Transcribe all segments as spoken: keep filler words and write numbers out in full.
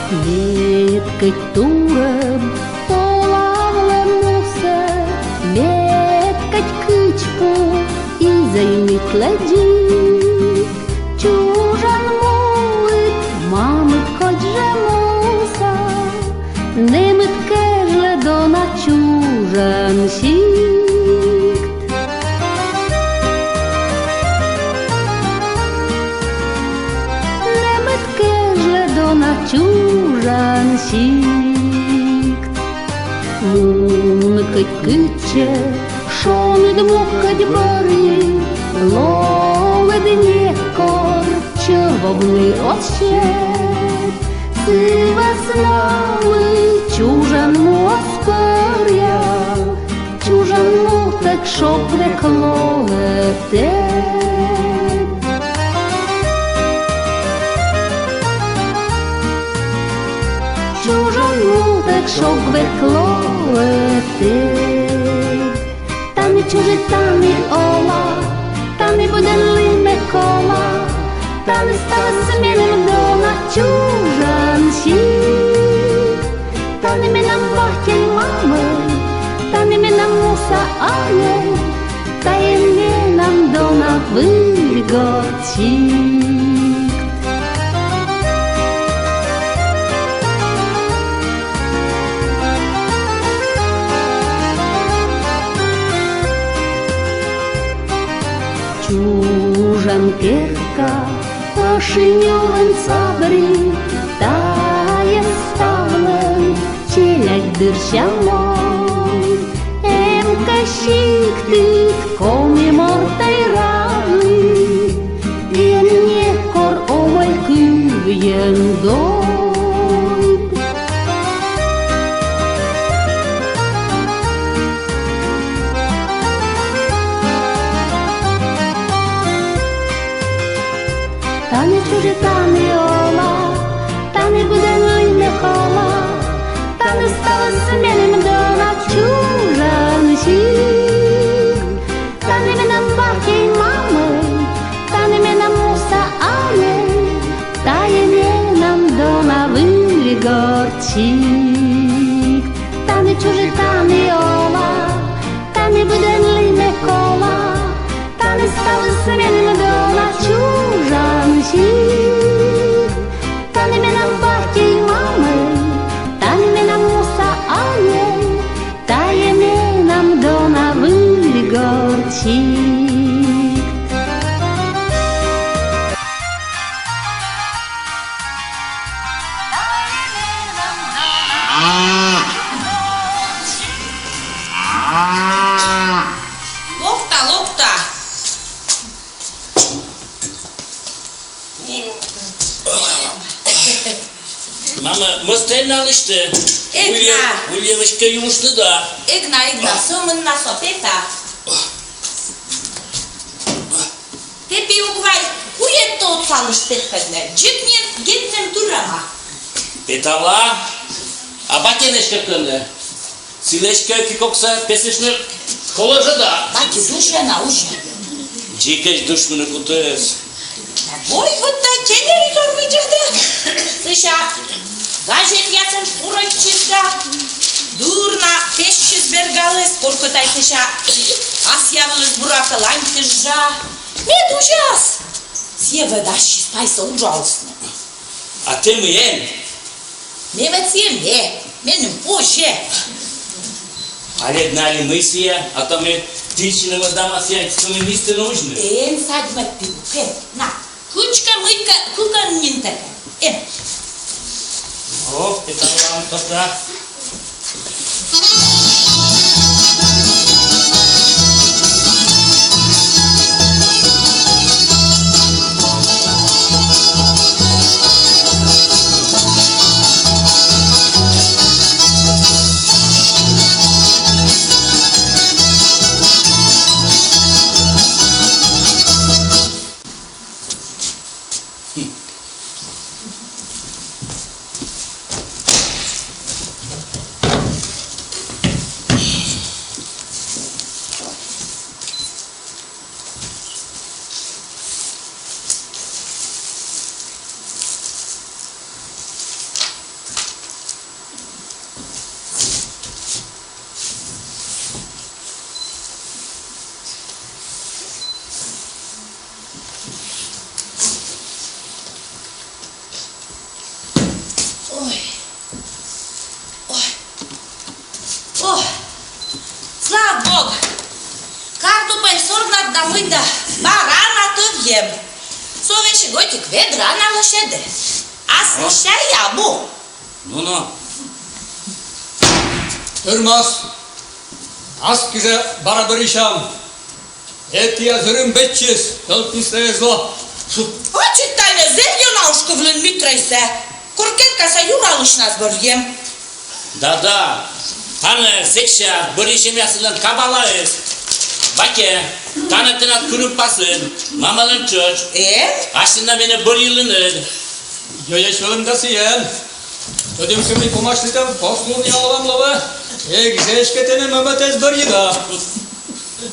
Мед кӧть турӧм олавлӧ мусӧ, мед кӧть кыдз пу изӧймитлӧ дзик. Чужан муыд мамыд кодь жӧ муса, нэмыд кежлӧ дона чужан сикт. Нэмыд кежлӧ дона чужан сикт. Мун кӧть кытчӧ, шоныд мукӧд бӧрйы, лолыд некор чӧв овны оз сет. Сы вӧсна мый чужан му оз пӧръяв, чужан мутӧг шог век лоӧ тэд. Чужан мутӧг шог век лоӧ тэд. Тані чужӧ, тані ола, тані быдӧн лыймӧ кола, тані ставыс меным дона чужан сикт. Тані менам батьӧй-мамӧй, тані менам муса аньӧй, тайӧ менам дона выльгорт сикт. Чужан керка, ӧшинь улын сабри, тайӧ ставнын челядь дырсямӧн. Эм кӧ сиктыд, коми мортӧй, радлы, эн некор овлӧй кывйӧн дойд. Тані чужӧ, тані ола, тані быдӧн лыймӧ кола, тані ставыс меным дона чужан сикт. Тані менам батьӧй-мамӧй, тані менам муса аньӧй, тайӧ менам дона выльгорт сикт. Тані чужӧ, тані ола, тані быдӧн лыймӧ кола, тані ставыс меным дона чужан сикт. Тані менам батьӧй-мамӧй, тані менам муса аньӧй, тайӧ менам дона выльгорт сикт. Локта, локта. Мама, мӧс тэ эн на лысьты. Эг на. Выль-, выльӧ веськӧ юыштны да. Эг на, эг на, сӧмын на со, пета. Тэ, пи, ог вай куйӧдтӧ отсалысь петкӧдлыны. Дзик нин гидным турӧма. Петала, а батьӧ эськӧ кӧні? Сылы эськӧ кык окса песыштны колӧ жӧ да. Батьыс душӧ на, узьӧ. Дзикӧдз душмыны кутіс. Ой, вот да телевизор видзӧдӧ. Сэсся газетъясӧн шурӧдчис да. Дыр на пессьыс бергаліс, коркӧ тай сэсся асъявліс, буракӧ, ланьтыштіс жӧ. Мед узяс. Сійӧ ӧд ассьыс пайсӧ уджалісны. А тэ мый эн? Ме ӧд сійӧ ме, меным позьӧ. Али ӧд на али мый сійӧ, а то ме тічыны мӧдам, а сійӧ сӧмын мисьтӧ на узьны. Эн садьмӧд, пи, эн, на, кыдзкӧ, мыйкӧ, кыкӧн нин тэкӧд. Эн. О, петалам тогда. Ой. Ой. Ой. Слава Богу. Картупель сорнад да мый да, бара на тӧвйӧм. Со весиг ӧтик ведра на лӧсьӧдӧ. Ас мися я бу. Ну-ну. Ӧрмас. Ас кизӧ бара бӧрйысям. Этія зырым бедчис, тӧлпнисӧ эз ло. Ачыд тайӧ зэв ёна уж кывлін Митрейсӧ. Кор керкаса юралысьнас бӧрйӧм. Да-да, тані сэтшӧм бӧрйысьӧмъясыслӧн кабалаыс. Батьӧ, тані тэнад кырымпасын, мамӧлӧн тшӧтш. Эм? Асьным на менӧ бӧрйылінныд. Йӧйӧсь вӧлӧм да сійӧн. Тӧдім кӧ, мый помасьлытӧм послунъя олӧм лоӧ, эг жӧ эськӧ тэнӧ мӧмӧтӧс бӧрйыда.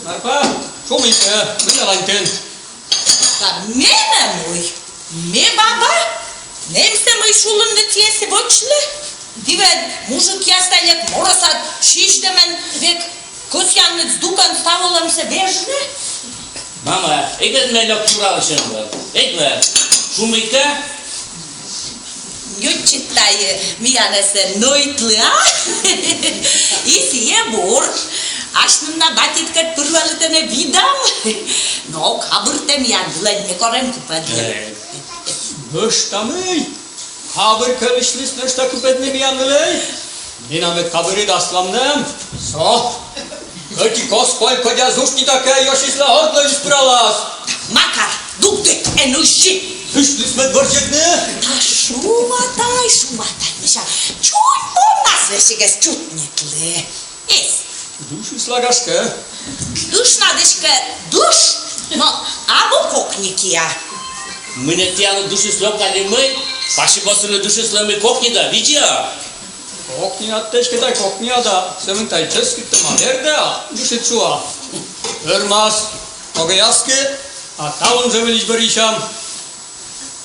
Марпа, шу мыйкӧ, мый налань тэн. Да менӧ мый? Ме баба? Нэмсӧ мый шулыны тіянӧс вӧчлы? Ті ӧд мужикъяс да, эг морӧсад сизьдӧмӧн век кӧсъянныд здукӧн ставолӧмсӧ вежны? Мама, эг ӧд ме лёк юралысьӧм вӧв. Эг вӧв. Шу мыйкӧ. Ньӧтчыд тайӧ миянӧс эн нӧйтлы, а? И сійӧ бур. Асьным на батьыдкӧд пыр вӧлі тэнӧ видам. Но кабыр тэ миян вылӧ некор эн кыпӧдлы. Э. Нӧшта мый? Кабыр кӧлысьліс нӧшта кыпӧдны миян вылӧ. Менам ӧд кабырыд аслам нем. Со. Ӧти кос коль кодь зушнитакӧ Ёсислӧ орднӧйыс пыралас. Макар, дугды, эн узьы. Ышліс мед вӧрзьӧдны. Да шуматай, шуматай, мися, чунь поннас весиг эз чутнитлы. Эз. Душысла, гашкӧ. Дышнад эськӧ дыш, но абу кокни киа. Мый нӧ тіянлы душыс лёк али мый, пасибӧсырлы душыс лоӧмы кокни да, видзӧд. Кокниад тэ эськӧ тай кокниад, а сӧмын тай чӧскыдтӧма, вердӧ, а душыд шуа. Ӧрмас, огӧй аски, а талун жӧ выльысь бӧрйысям.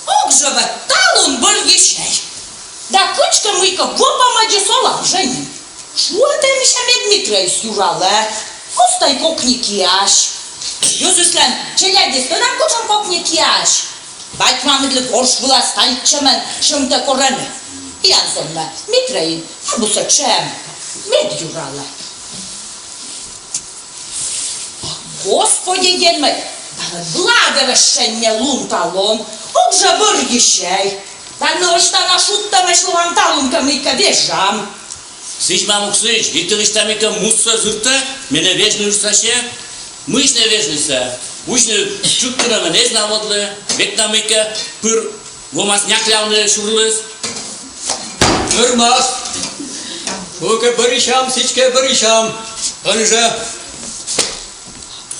Ог жӧ вӧв талун бӧрйысьӧй. Да кыдзкӧ мыйкӧ во помӧдзыс олам жӧ нин. Шуӧ тэ, мися, мед Митрейыс юралӧ. Оз тай кокни киаысь. Йӧзыслӧн челядьыс тӧдан кутшӧм кокни киаысь. Бать-мамыдлы горш вылас тальтчӧмӧн сьӧмтӧ корӧны. Тіян сӧмын Митрейын абу сэтшӧм. Мед юралӧ. Господи, Енмӧй, да благӧвещен ме лун талун, ог жӧ бӧрйысьӧй. Да нӧшта на шудтӧмӧсь лоам талун кӧ мыйкӧ вежам. Сідз, мамук, сідз, и тӧдысь, мыйкӧ муссӧ зыртӧ, менӧ вежны ыстсасьӧ. Мыйысь нӧ вежнысӧ? Узьны чуткыдӧмӧн эз на водлы, век на мыйкӧ пыр вомас няклявны сюрліс. Ӧрмас. Кыдзкӧ бӧрйысям, сідзкӧ бӧрйысям. Ӧні жӧ.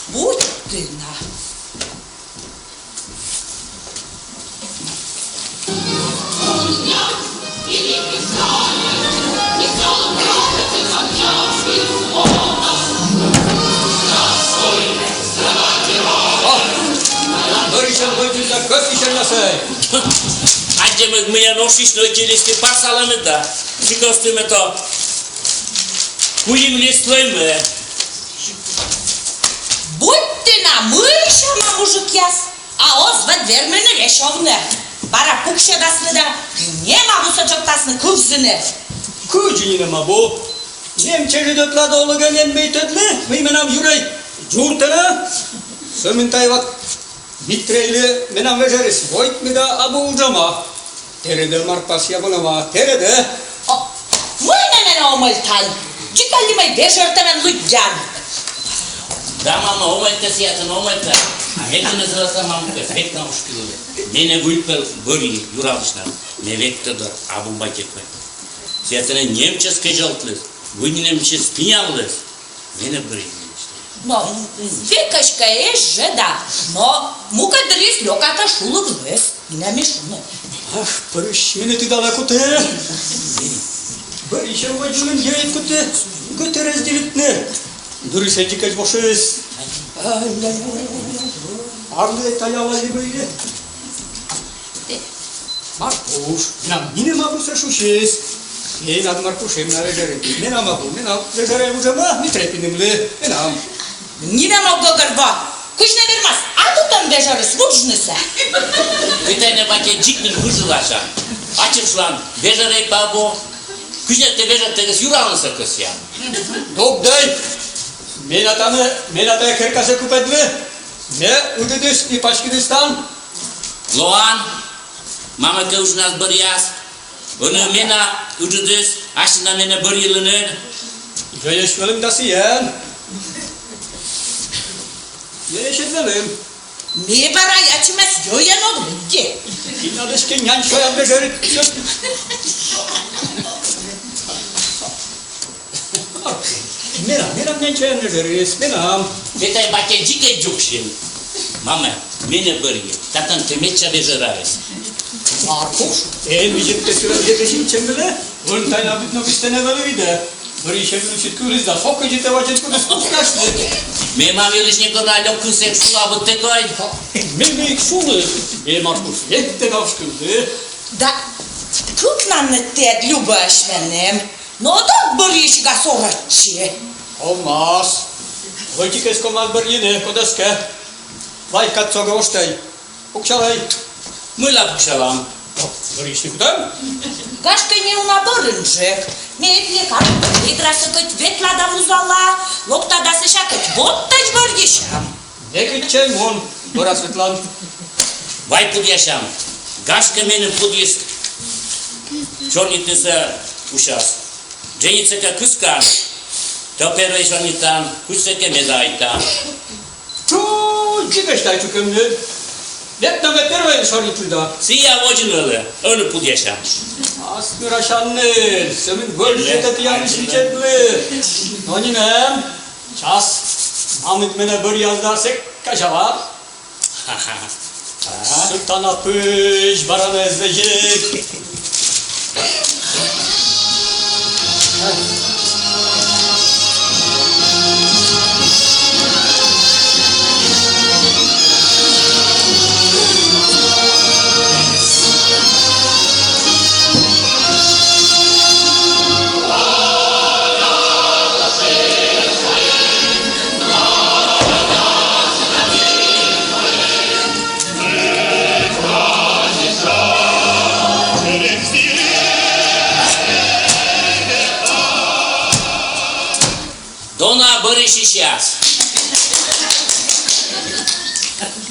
Будь ты на. О, бӧрйысям, бӧрйысям, кӧсйысям на сійӧ. Аддзӧмыд, мыйӧн ошйысь нӧ чилисти парсалӧмыд да. Сикӧстӧ ме то. Куим лист лӧймӧ. Будьте на мыйсяма, мужикъяс, а оз вӧв вермыны весьӧвны. Бара пуксьӧдасны да нем абусӧ тшӧктасны кывзыны. Кыдзи нинӧм абу? Нем чӧжыд ӧтлаӧ олігӧн эн мый тӧдлы, мый менам юрӧй дзуртӧ на. Сӧмын тай вот Митрейлы менам вежӧрыс войтны да абу уджӧма. Тӧрӧдӧ, Марпа, сійӧ вӧлӧма, тӧрӧдӧ. О, мый нӧ менӧ омӧльтан? Дзикӧ ли мый вежӧртӧмӧн лыддян? Да, мама, омӧльтӧ сійӧ тэнӧ, омӧльтӧ. А ме тэнӧ зэв мамукӧс век на ошкылі. Менӧ выль пӧлӧс бӧрйи юралысьнад. Ме век тӧда, абу батьӧ кӧть. Сійӧ тэнӧ нем чӧскыд кежалтліс, вынйӧн нем чӧскыд пинявліс. Менӧ бӧрйи. Но век эськӧ эз жӧ да, но мукӧд дырйиыс лёкатӧ шулывліс, нинӧм и шуны. Ах, пӧрысь, менӧ тыдалӧ кутӧ. Бӧрйысьӧм водзын йӧйыд кутӧ гӧтыр разделитны. Дырыс дзикӧдз вошис. Ай-яй-яй. Арлы тая вӧлі мый. Марпуш, менам нинӧм абусӧ шусис. Эн ад, Марпуш, менам вежӧрӧй. Менам абу, менам вежӧрӧй уджӧма, Митрей пинымлы, менам. Нинӧм ог гӧгӧрво. Кыдз нӧ вермас, а ту Тӧн вежӧрыс вуджнысӧ. Ті тай нӧ, батьӧ, дзик нин выжыласянныд. Ачым шуан, вежӧр ӧй пӧ абу. Кыдзи нӧ тэ вежӧртӧгыс юралнысӧ кӧсъян? Дугдӧй. Ме на тані, ме на тайӧ керкасӧ кыпӧдлі. Ме ыджыдысь и паськыдысь тан. Лоан. Мамӧ кӧ уджнас бӧръяс. Ӧні ме на ыджыдысь, асьным на менӧ бӧрйылін ӧд. Йӧйӧсь вӧлім да сійӧн. Йӧйӧсь ӧд вӧлім. Ме бара ачымӧс йӧйӧн ог лыддьы. Кинад эськӧ нянь сёян вежӧрыс. Менам, менам нянь сёян вежӧрыс, менам. Ті тай, батьӧ, дзик ӧд дзугсьыны. Мамӧ, менӧ бӧрйы. Татӧн тэ медся вежӧраыс. Маркуш, эн видзӧдкӧ сылӧн вежӧрысьӧн вылӧ. Ӧні тай на быд ногыс тэнӧ вӧлі видӧ. Бӧрйысьӧм йылысь кыліс да, со кыдзи тэ водзын кутіс пуксьыны. Ме мам йылысь некор на лёк кылсӧ эг шулавы, тэкӧй. Ме, ме эг шулы, ме, Маркуш, эг тэнӧ оз кылы. Да кыкнанныд ті ӧд любӧсь меным. Но ог бӧрйысь гас орӧдчы. Ковмас. Вӧтик эськӧ ковмас бӧрйыны, кодӧскӧ. Вай кадсӧ ог воштӧй. Пуксялӧй. Мыйла пуксялам? Бӧрйысь некутӧн. Гашкӧ, неуна бӧрынджык. Ме ӧд некор. Ведрасӧ кӧть ветла да вузала, локта да сэсся кӧть водтӧдз бӧрйысям. Некытчӧ эн мун, бӧрас ветлан. Вай пудъясям. Гашкӧ, меным пудйыс сёрнитнысӧ усяс. Дженьыдсӧ кӧ кыскан, то первой сёрнитан, кыдзсӧ кӧ ме да айта. Чу, дзикӧсь тай чукӧмныд. Ме нӧ первой сёрнитлі да. Сійӧ водзын вӧлі, ӧні пудъясям. Ас нырасянныд, сӧмын вӧлі тіянлысь видзӧдлі. Но нинӧм, час, мамыд менӧ бӧрйас да, сэк казява. Сатана пызь, бара нӧ эз лэдзик. Дона бӧрйысьяс.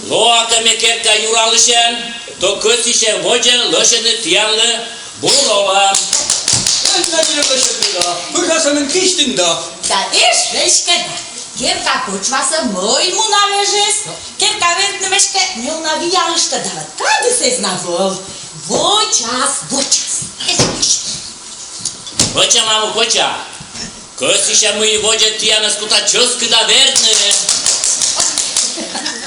Лоа кӧ ме керка юралысьӧн, то кӧсйысям водзӧ лӧсьӧдны тіянлы бур олӧм. Эн на нинӧм лӧсьӧдны да, пыр на сӧмын кисьтін да. Да эз веськӧд да. Керка пӧчмасӧ мӧй муна вежис. Керка вердны веськӧ, неуна виялыштӧ да вот кадыс эз на вӧв. Вӧчас, вӧчас. Эз веськӧд. Вӧча, мамӧ, вӧча. Кӧсйысям мый водзӧ тіянӧс кута чӧскыда вердны.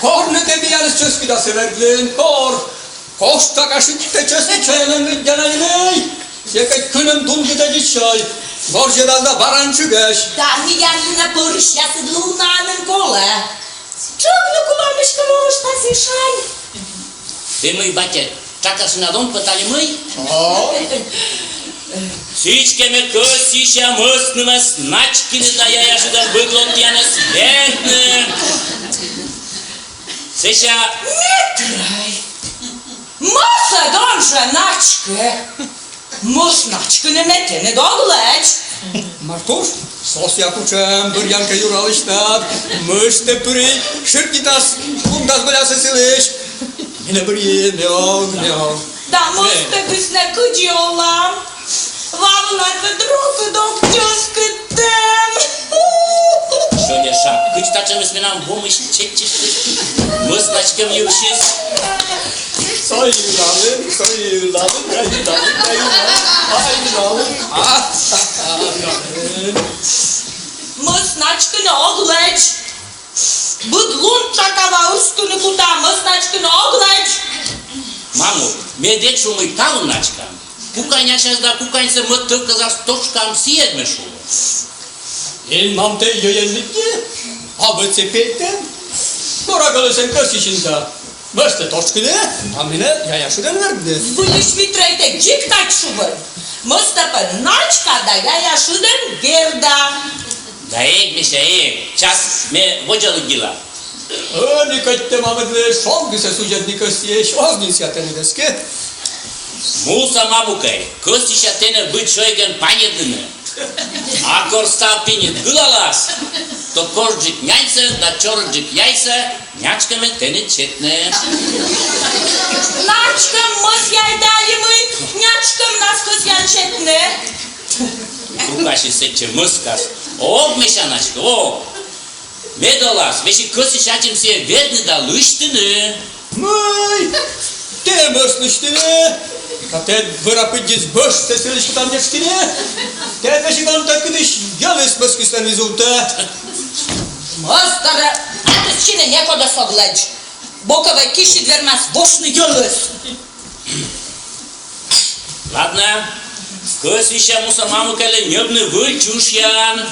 Кор нӧ тэ миянӧс чӧскыдасӧ вердлін, кор? Кошта кӧ шыд тэ чӧскыд сёянӧн лыддян ӧні. Сійӧ кӧть кынӧм дунгыд ӧдйӧ сёй. Горзӧдас да баран чигӧсь. Да миянлы нӧ пӧрысьясыдлы уна нин колӧ. Чӧгнӧ кула мышкӧ морыштас ишань. Тэ мый, батьӧ, чакасынад он пӧт али мый? О. Сідзкӧ, ме кӧсйысям мӧснымӧс начкыны да яя шыдӧн быд лун тіянӧс вердны. Сэсся... Митрӧй, мӧс ӧд он жӧ начкы. Мӧс начкыны ме тэныд ог лэдз. Маркуш, сосъя кутшӧм, бӧръян кӧ юралысьнад, мышт тэ пыр и шыркнитас, кундас быдӧнсӧ сылысь. Менӧ бӧрйы, ме ог, ме ог. Да мӧстӧгыс нӧ кыдзи олам? Ва вылад ӧд рокыд ог чӧскыдтӧм. Сёрниса, кыдз татшӧмыс менам вомысь чеччыштіс. Мӧс начкӧм йывсьыс. Со и ылалӧ, со и ылалӧ, да и ылалӧ, да и ылалӧ, да и ылалӧ. А, а, а, а. Мӧс начкыны ог лэдз. Быд лун чакава ӧскыны кута, мӧс начкыны ог лэдз. Мамӧ, ме ӧд эг шу, мый талун начкам. Кукань асьныс да куканьсӧ мӧд тӧвкасас тошкам, сійӧ ӧд ме шу. Эн, мам, тэ йӧйӧн лыддьы, а вӧтсӧ пельтӧ. Кора гӧлӧсӧн кӧсйысин да. Мӧстӧ тошкыны, а менӧ яя шыдӧн вердны. Выльысь Митрӧй, тэ дзик тадз шуӧй. Мӧстӧ пӧ начка да яя шыдӧн верда. Да эг, Мися, эг. Час ме водзӧ лыддьыла. Ӧні кӧть тэ мамыдлы шонгысӧ судитны кӧсйысь, оз нин сійӧ тэнӧ эськӧ. Муса мамукӧй, кӧсйыся тэнӧ быд сёйигӧн паньӧдны. А кор став пиньыд гылалас, то кожджык няньсӧ да чорыдджык яйсӧ начкӧ ме тэныд сетны. Начкӧм мӧс яйта али мый, начкӧмнас кӧсъян сетны. Кукасис сэтчӧ мӧскас. Ог, мися, начкӧ, ог. Медводдзаыс весиг кӧсйис ачым сійӧ ведны да лысьтыны. Мый, тэ мӧс лысьтыны? А тэ вӧра пыддиыс бӧжсӧ сылысь кутан нетшкыны. Тэ весиг он тэ кытысь йӧлыс мӧскыслӧн визувтӧ. Мӧс дорӧ ӧтувтчыны некодӧс ог лэдз. Бокӧвӧй кисьыд вермас вошны йӧлыс. Ладнӧ, кӧсйыся муса мамукӧйлы ньӧбны выль чушъян.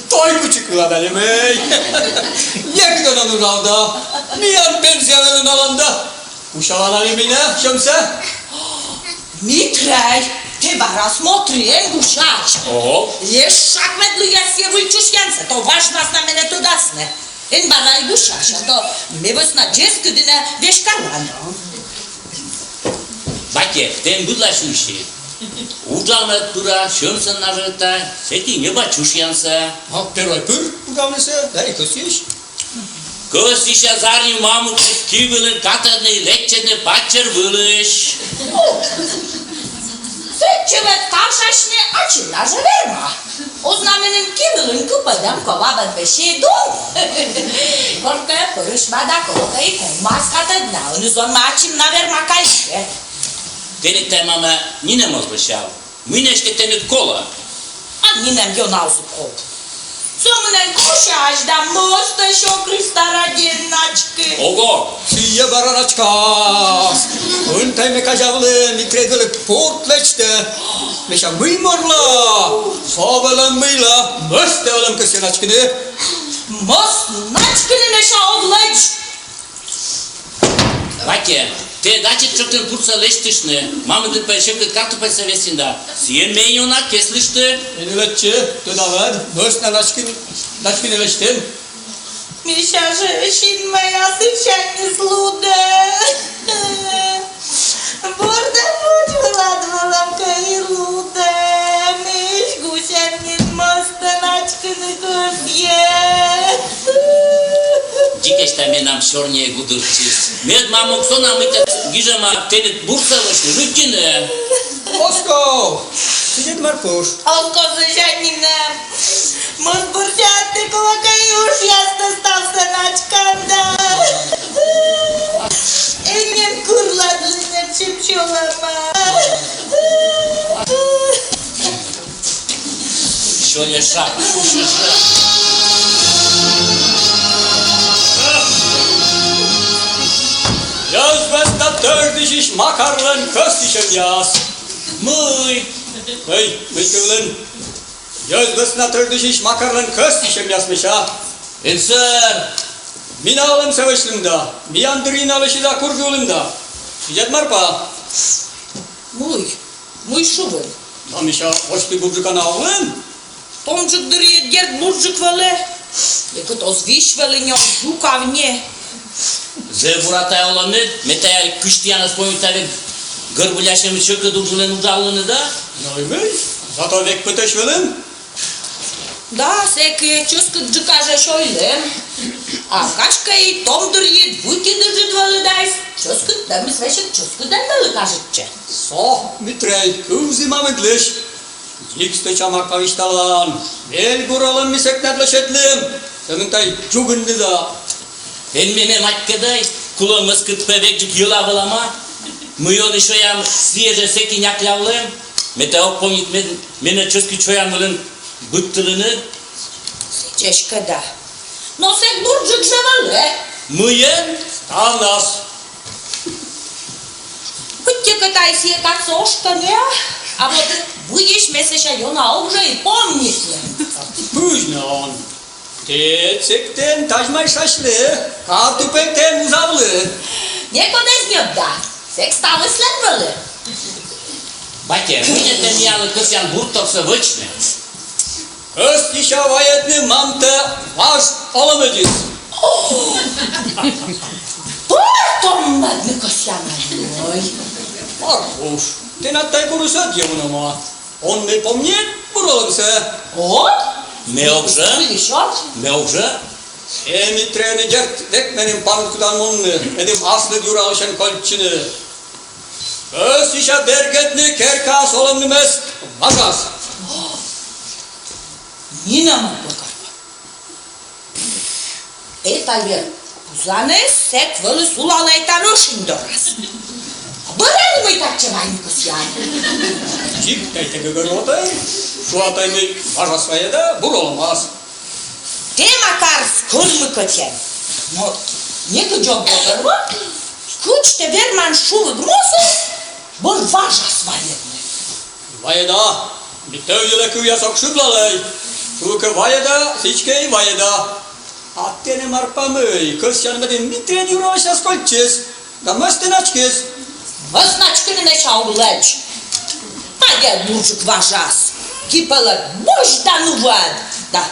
Тӧв кучик вылад али мый? Некытӧн он уджалӧй да, миян пенсия вылын олан да. Кусялан али мый нӧ сьӧмсӧ? Митрей, тэ бара смотри, эн гусясь. Ого. Лешак мед лыяс сійӧ выль чушъянсӧ, то важнас на менӧ тӧдасны. Эн бара и гусясь, а то ме вӧсна дзескыдінӧ веськалан. Батьӧ, тэ эн быдлаысь уси. Уджавны пыра, сьӧмсӧ на жӧ та, сэки ньӧба чушъянсӧ. А первой пыр уджавнысӧ, да и кӧсйысь. Кӧсйыся зарни мамуксӧ ки вылын катӧдны, лэччӧдны паччӧр вылысь. Сэтчӧ ӧд кавшасьны ачым на жӧ верма. Оз на меным ки вылын кыпӧдӧм кова вӧд весиг. Коркӧ пӧрысьма да, коркӧ и ковмас катӧдна, ӧні зонма ачым на верма кайсьӧ. Тэныд тай, мамӧ, нинӧм оз лӧсяв. Мый нӧ эськӧ тэныд колӧ? А нинӧм ёна оз ков. Сӧмын эн кӧсъясь да мӧстӧ сё Христа ради эн начкы. Ого, сійӧ бара начкас. Ӧні тай ме казявлі, Митрей вӧлі порт лэчтӧ. Мися, мый морлӧ, со вӧлӧм мыйлӧ, мӧстӧ вӧлӧм кӧсйӧ начкыны. Мӧс начкыны, мися, ог лэдз. Батьӧ, тэ дача чӧктӧм пурсӧ лэдзтыштны, мамыдлы пӧ сьӧкыд картупельсӧ вестін да, сійӧн ме ёна кеслышті. Эн лэдзтчы, тӧда вед, мӧс на начкыны, начкыны лэдзтӧм. Мися жӧ синмӧя сысяньыс лудӧ. Бурдӧм водзвылад вӧлӧмкӧ и лудӧ. Мися гусянь нин мӧстӧ начкыны кӧсйӧ. Дзикӧдз тай менам сёрниӧй гудыртчис. Мед мамук со на мыйта гижӧма, тэныд бурсӧ вӧчны, рыттьыны. Оз ков, сідз ӧд, Марпуш. Оз ков сысянь нинӧм. Мӧс бурсянтӧ, кулӧкӧ, и ушъястӧ ставсӧ начкан да. Эн нин кырлад лыйнӧдчим сьӧлӧма. Ещё не шаг. Йӧз вӧсна тӧждысьысь Макарлӧн кӧсйысьӧмъяс. Мый? Мый, мый кывлін? Йӧз вӧсна тӧждысьысь Макарлӧн кӧсйысьӧмъяс, мися. Эн сӧр. Ми на олӧмсӧ вӧчлім да, миян дырйи на олысьыд курджык улім да. Сідз ӧд, Марпа? Мый? Мый шуин? Да, мися, восьті бурджыка на олӧм. Томджык дырйи, дерт, бурджык вӧлі. Некод оз висьвылы нём, юкавны. Зэв бура тай олӧмныд, ме тай кыш тіянӧс помнита век гӧрбылясьӧм, сьӧкыд удж вылын уджавлыны да. Но и мый, зато век пытӧсь вӧлім. Да, сэк чӧскыдджыка жӧ сёйлім. А качкӧ и том дырйи вывті ыджыд вӧлі да, чӧскыдтӧмыс весиг чӧскыдӧн вӧлі кажитчӧ. Со, Митрей, кывзы мамыдлысь. Дзик стӧча, Марпа, висьталан. Мель бур олӧм ми сэк надлы сетлім. Сӧмын тай дзугыны да. Эн менӧ матькӧдӧй, кулӧм мӧскыд пӧ векджык йӧла вӧлӧма. Мый ӧні сёям, сійӧ жӧ сэки няклявлӧм. Ме тай ог помнит, мен-, менӧ чӧскыд сёян вылын быдтылінныд. Сідз эськӧ да. Но сэк бурджык жӧ вӧлі. Мыйӧн? Ставнас. Быттьӧкӧ тай сійӧ кадсӧ ошкӧны, а вот выйысь ме сэсся ёна ог жӧ и помнитлы. Пусть но он. Тэ сэк тэн тазьмайшасьлы, картупельтӧ эн вузавлы. Некод эз ньӧб да, сэк ставыслӧн вӧлі. Батьӧ, мый нӧ тэ миянлы кӧсъян бурторсӧ вӧчны? Кӧсйыся вайӧдны мамтӧ важ Олӧмӧдзыс. Пӧртӧммӧдны кӧсъянныд. Ой. Марпуш, тэнад тай бурыс ӧдйӧ унӧма. Он ме помнит бур олӧмсӧ. О? Ме ог жӧ. Ещё? Ме ог жӧ. Э, Митрей, дерт, век меным паныд кутан мунны, медым аслыд юралысьӧн кольччыны. Кӧсйыса бергӧдны керкаас олӧмнымӧс важас. Нинӧм ог бӧр. Этайӧ пузаныс, сэк вӧлі сулалӧ этайӧ ӧшинь дорас. Бӧрӧ ли мый татчӧ вайны кӧсъян? Дзик тай тэ гӧгӧрвоан, шуа тай, мый важас вайӧда, бур олӧмас. Тэ, Макар, скӧрмыкӧтӧн. Но некыдз ог гӧгӧрво, кыдз тэ верман шуыд мусӧ бӧр важас вайӧдны. Вайӧда, Митрей, йылӧ кывъяс ог шыблалӧй. Шуӧ кӧ вайӧда, сідзкӧ и вайӧда. А тэ нӧ, Марпа, мый, кӧсъян, медым Митрей юралысьяс кольччис да мӧс тэнӧ ачкис? Мӧс начкыны, мися, ог лэдз. Тадзи бурджык важас. Кипелӧ босьт да нуӧд. Да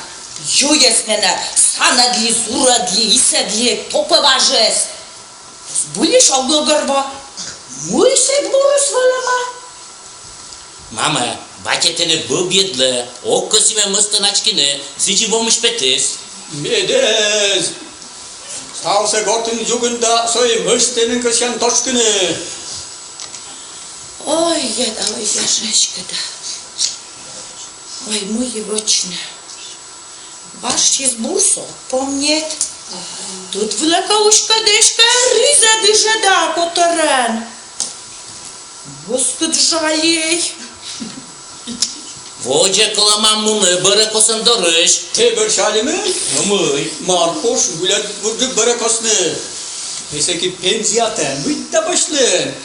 юыс нӧ санӧдлы, зурӧдлы, исӧдлы, топӧ важыс. Збыльысь ог гӧгӧрво, мый сэк бурыс вӧлӧма. Мамӧ, батьӧ тэнӧ бӧбйӧдлӧ, ог кӧсйы ме мӧс тэнӧ ачкыны, сідзи вомысь петіс. Медводз. Ставсӧ гортын дзугын да со и мӧс тэнӧ кӧсъян тошкыны. Ой, я да, ой, я, эськӧ да. Ой, мый вӧчны. Важыс бур со, помнит. Тӧд вылӧ кӧ уськӧд, эськӧ ризӧдысь да котӧрӧн. Мӧскыд жальӧй. Водзӧ колӧ, мам, мунны бӧрӧ косӧм дорысь. Тэ бӧр жальӧй? Но мый, Марпуш, гуляйтӧ бурджык бӧрӧ косны. Тэ сэки пенсиятӧ мыйта босьтлін.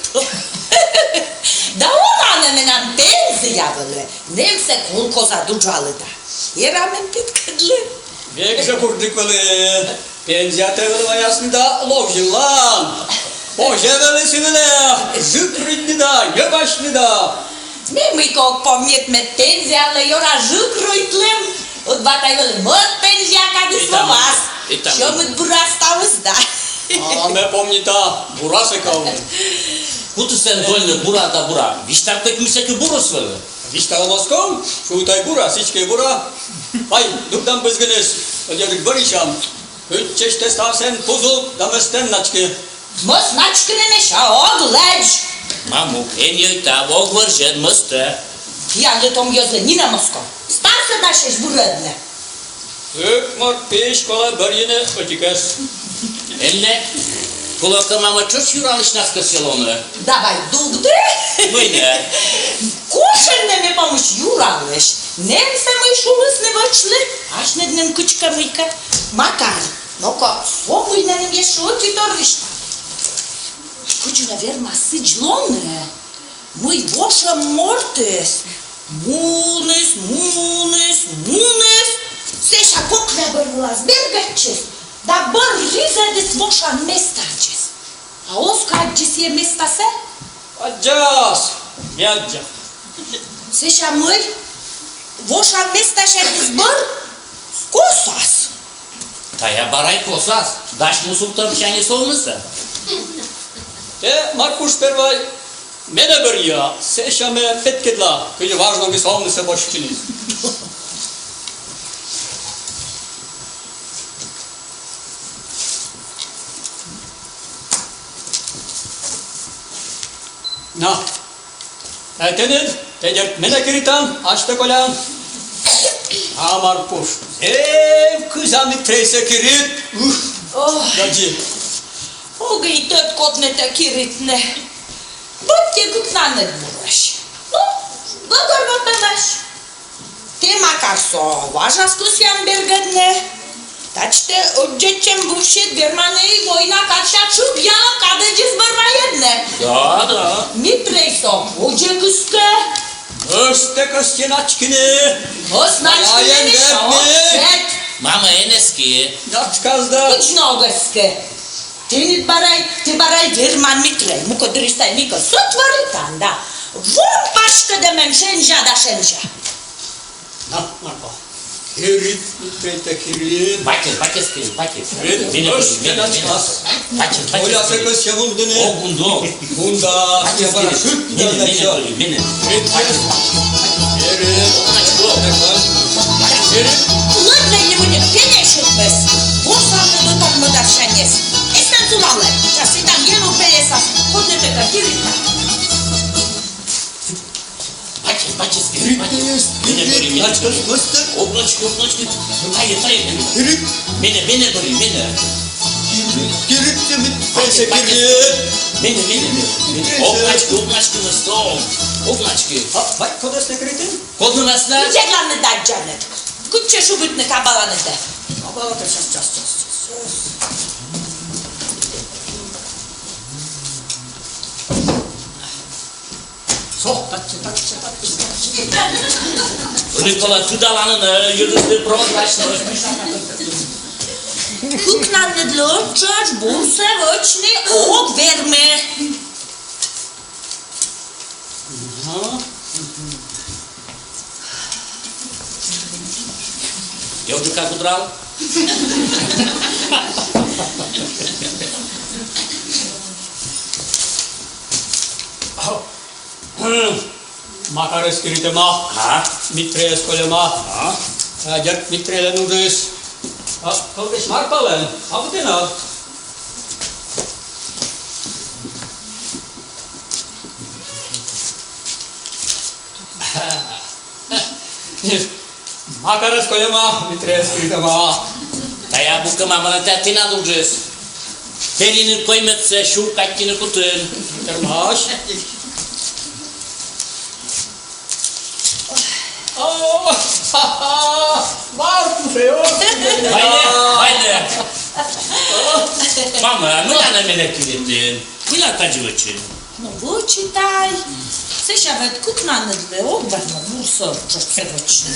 Да уна нӧ менам пенсия вӧлі. Нэмсӧ колхозад уджалі да. Верман петкӧдлыны. Век жӧ бурджык вӧлі. Пенсиятӧ вӧлі ваясны да ловзьылан. Позьӧ вӧлі сы вылӧ жык руйтны да, ньӧбасьны да. Ме мыйкӧ ог помнит, мед пенсиялы ёна жык руйтлім. Ӧд батьӧ вӧлі мӧд пенсия кадыс лоас. Сьӧмыд бура ставыс да. А ме помнита, бурасӧ кавны. Кутіс сэн вӧлі бура да бура. Висьтав кӧть, мый сэки бурыс вӧлі. Висьталӧм оз ков, шуа тай, бура, сідзкӧ бура. Вай, дугдам бызгыныс, ӧдйӧджык бӧрйысям. Кытчӧдз тэ ставсӧ пузіыд да мӧс тэнӧ ачкы. Мӧс начкыны, мися, ог лэдз. Мамук, эн йӧйта, ог вӧрзьӧд мӧстӧ. Тіянлы, том йӧзлы, нинӧм оз ков. Ставсӧ дасьӧсь вырӧдны. Ӧкмарт пиысь колӧ бӧрйыны ӧтикӧс. Эн нӧ, кулӧкӧ, мамӧ, тшӧтш юралысьнас кӧсйӧ лоны. Давай дугды. Мый нӧ? Кутшӧм нӧ ме помысь юралысь. Нэмсӧ мый шулісны вӧчлы, асьныд нин кыдзкӧ мыйкӧ. Макар, но-ко, со мый нӧ нин ещӧ ӧти торйысь. Кыдзи нӧ вермас сідз лоны, мый вошӧм мортыс муніс, муніс, муніс, сэсся кокня бӧр вылас бергӧдчис да бӧр ризӧдіс вошан местаысь. А оз кӧ аддзы сійӧ местасӧ? Аддзас, ме аддза. Сэсся мый, вошан местасяньыс бӧр косас. Тая бара и косас, дась мусур тӧвсяньыс овнысӧ. Тэ, Марпуш, первой менӧ бӧръя, сэсся ме петкӧдла, кыдзи важ ногыс овнысӧ босьтчыны. На. Э, тэныд, тэ, дерт, менӧ киритан, асьтӧ колян. А, Марпуш, зэв кизанныд тэсӧ кирит. Ух, ой, гаджи. Ог и тӧд, кодӧс нӧ тэ киритны. Быттьӧ кыкнанныд бурӧсь. Ну, гӧгӧрвотӧмаӧсь. Тэ, Макар, со важас кӧсъян бергӧдны. Тадз тэ ӧддьӧдчӧм бывсьыд верман и война кадся тшыг ялӧ кадӧдзыс бӧр вайӧдны. Да, да. Митрей со водзӧ кыскӧ. Мӧстӧ кӧсйӧ начкыны. Мӧс начкыны, Миша, ог сет. Мамӧ, эн эскы. Начкас да. Кыдз нӧ ог эскы. Тэныд бара и, тэ бара и верман, Митрей, мукӧддырйи тай мыйкӧ сӧтвӧритан да. Вом паськӧдӧмӧн шензя да шензя. На, Марпа, Кирит, Петя, кирит. Батьыс, батьыс, кирит, батьыс. Кирит. Менӧ, менӧ, менӧ. Батьыс, батьыс. Оля, кирит. Сэк кӧсйӧ вундыны. Ог вундо. Вундас, батьыс, я бара кирит. Шыд, менӧ, да, менӧ, всё. Кирит, менӧ. Кирит. Кирит. Кирит. Ладно, не будем, Петя, шутмес. Босавны до там модарсяньыс. Эстан сулалӧ. Сейчас и там ену пелесас. Кодны Петя, кирит. Батьыс, батьыс, кирит, батьыс. Менӧ бӧрйы, менӧ бӧрйы. Ог начкы, ог начкы. Тайӧ, тайӧ, кирит. Менӧ, менӧ бӧрйы, менӧ. Кирит, кирит, кирит. Батьыс, батьыс. Менӧ, менӧ, менӧ. Ог начкы, ог начкы, стой. Ог начкы. А, бать, кодӧс нӧ киритін? Кодӧс нӧ? Кыдзи главнӧй даддзанныд. Кыдзи шыбитны кабаланыд? Кабала, сейчас, сейчас, сейчас, сейчас. Со, татчӧ, татчӧ, татчӧ, татчӧ. Ӧні колӧ тыдаланныд, э, йӧзыслы прозрачнӧй. Кыкнанныдлы тшӧтш бурсӧ вӧчны ог вермы. Ага. Ёжика гудрал. Макарӧс киритӧма. А? Митрейӧс кольӧма. А? Э, дерт, Митрейлӧн уджыс. А кӧлкӧсь Марпалӧн. Абу тэнад. Макарӧс кольӧма, Митрейӧс киритӧма. Тайӧ абу кӧ, мамӧ, тайӧ тэнад уджыс. Пельыны коймӧдсӧ, сюм катьтыны кутін. Термась. О, ха-ха, Маркушӧй, о. Вай нӧ, вай нӧ. Мамӧ, а мыйла нӧ менӧ киритін? Мыйла тадзи вӧчин? Ну, вӧчи тай. Сэсся ведь кыкнанныдлы ог вермы бурсӧ тшӧтш вӧчны.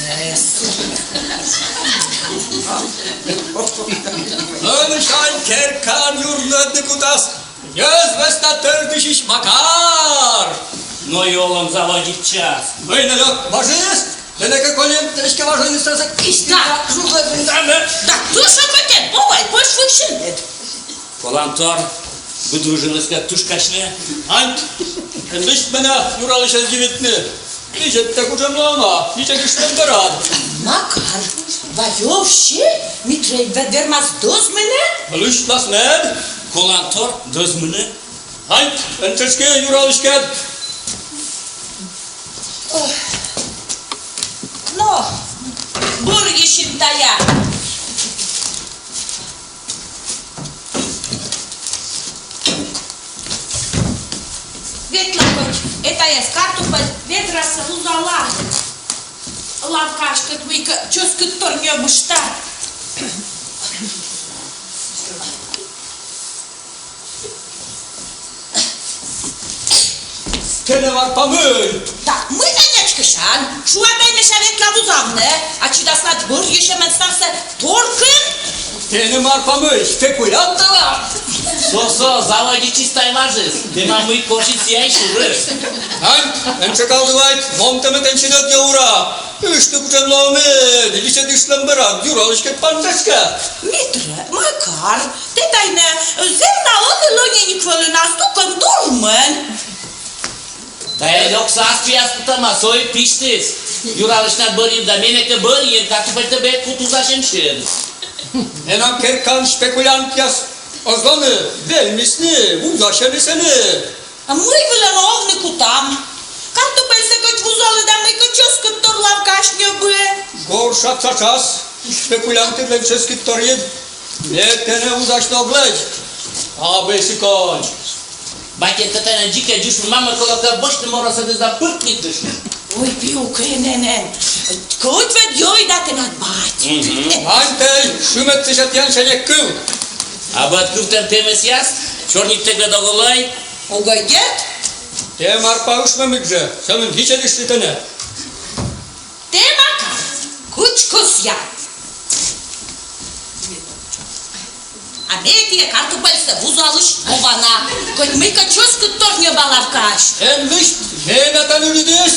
Ӧнісянь керкаын юрнуӧдны кутас йӧз вӧсна тӧрдысьысь Макар. Но и олӧм заводитчас. Мый нӧ, лёк, важыс? Тэнӧ кӧ кольӧм эськӧ важӧн, сразу кисьтӧ. Да. Жужа, да, да. Да, тушӧ кӧть, бабай, пӧсь вывсьыд. Колантор, быд выжыныс кӧ тышкасьны. Ань, эн лысьт менӧ юралысьӧс дивитны. Видзӧдтӧ, кутшӧм лоӧма, ичӧтыштӧм бӧрад. Макар, вай овсьы, Митрей вед вермас дӧзмыны. Лысьтлас мед. Колантор, дӧзмыны. Ань, эн тшӧтш кӧ юралыськӧд. Ох. Но, бӧрйысим тайӧ. Ветла кӧть, этайӧс картупель ведрасӧ вузала. Лавкаысь кӧть мыйкӧ чӧскыдтор ньӧбышта. Тэнӧ, Марпа, мый? Да мый нӧ ньӧчкысян? Шуа тай, мися, ветла вузавны, а чидаснад бӧрйысьӧмӧн ставсӧ торкын. Тэнӧ, Марпа, мый, спекулянт ӧвӧл? Со-со, заводитчис тай важыс. Темам, мый кошис, сійӧ и шуры. Ань, эн тшӧкалдывайт, ломтӧмӧн тэнсьыд ӧдйӧ ура. Ыштӧй, кутшӧм лоӧ мед, ичӧтыштӧм бӧрад юралыськӧд пантасьӧ. Митрей, Макар, тэ тай нӧ зэв на ӧні лӧньӧник вӧлі, на стукӧн дурмӧн. Тайӧ лёксӧ ас пиас кутӧма, со и пиштіс. Юралысьнад бӧрйим да, менӧ кӧ бӧрйин, картупельтӧ быд кут вузасьӧмысь. Менам керкаын спекулянтъяс оз лоны, вельмисны, вузасьӧмысь ӧні. А мый вылӧ овны кутам? Картупельсӧ кӧть вузалы да, мыйкӧ чӧскыдтор лавкаысь ньӧбы. Горша тшачас, спекулянтыдлӧн чӧскыдторйыд. Ме тэнӧ вузасьны ог лэдз. Абу сыкӧн. Батьыс тэнӧ дзик дзышмӧн, мамӧ, колӧ кӧ, босьтны морӧсӧдыс да пыртны дышны. Ой, пиукӧй, нӧ, нӧ. Кӧть ведь йӧй да тэнад бать. Мгм. Ань тай, шымӧдсьӧ тіянсянь эг кыв. Абу ӧд кывтӧм пемӧсъяс, сёрниыд тӧгӧд ог лӧй. Ог лӧй, дерт. Тэ, Марпа, ышмӧмыд жӧ, сӧмын ичӧтыштны тэнӧ. Тэ, Макар, кыдз кӧсъян. А ме тайӧ картупельсӧ вузалысь ована. Кӧть мыйкӧ чӧскыдтор ньӧба лавкаысь. Эн лысьт, ме на тан ылыдыс.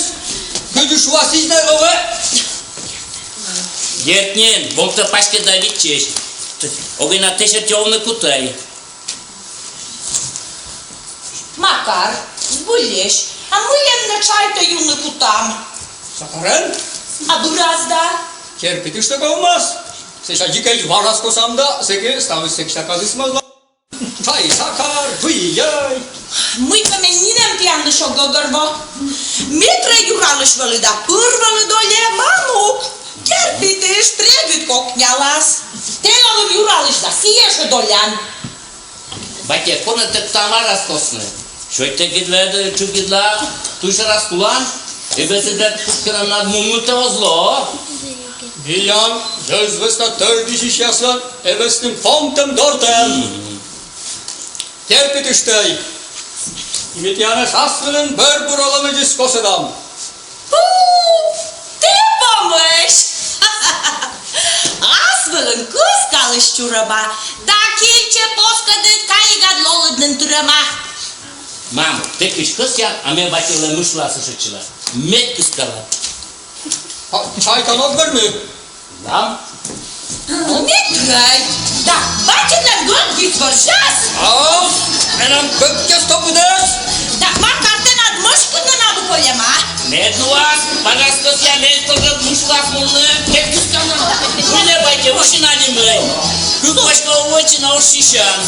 Кыдз шуа, сідз на лоӧ. Керт нин, вомтӧ паськыда виччысь. Ог и на тэ серти овны кутӧй. Макар, збыльысь, а мыйӧн нӧ чайтӧ юны кутам? Сакарӧн? А быраас да? Терпитыштӧг овмас. Сэсся дзикӧдз важас косам да, сэки ставыс сэкся казисмас да. Чай, сакар, вый, йӧй. Мыйкӧ ме нинӧм тіянлысь ог гӧгӧрво. Ме тай юралысь вӧлі да пыр вӧлі дольӧ, мамук. Терпитышт, регыд кокнялас. Тэ лоин юралысь да сійӧ жӧ долян. Батьӧ, кор нӧ тэ Тамарас косны? Сётьтӧгыд вӧд, чугыдла, туйшӧрас кулан. Эбӧсыд кыскӧнам на, мунны тэ оз ло. Миян йӧз вӧсна тӧрдысьысьяслӧн эбӧсным помтӧм-дортӧм. Терпитыштӧй. И ме тіянӧс ас вылын бӧр бура лӧмӧдзыс косӧдам. Пу, тэ помӧсь! Ас вылын кыскалысь чурӧма, да кильчӧ поскӧдыд кайигад лолыд нин тырӧма. Мам, тэ кыдз кӧсъян, а ме батьлы мышуас ӧшӧдчыла. Мед кыскалӧ. А чайтан ог вермы? Мам. Митрӧй, да батьыдлӧн гӧгдис вӧрзяс. Ау, менам гӧгдӧ топыдӧс. Да Макар тэнад мӧскыдны на кольӧма. Мед луас, пагаскӧсъя, мед тоже мышуас мунны, мед кыскалӧ. Мунны, батьӧ, уси на нимӧй. Кык васька овлӧ на уж сисян.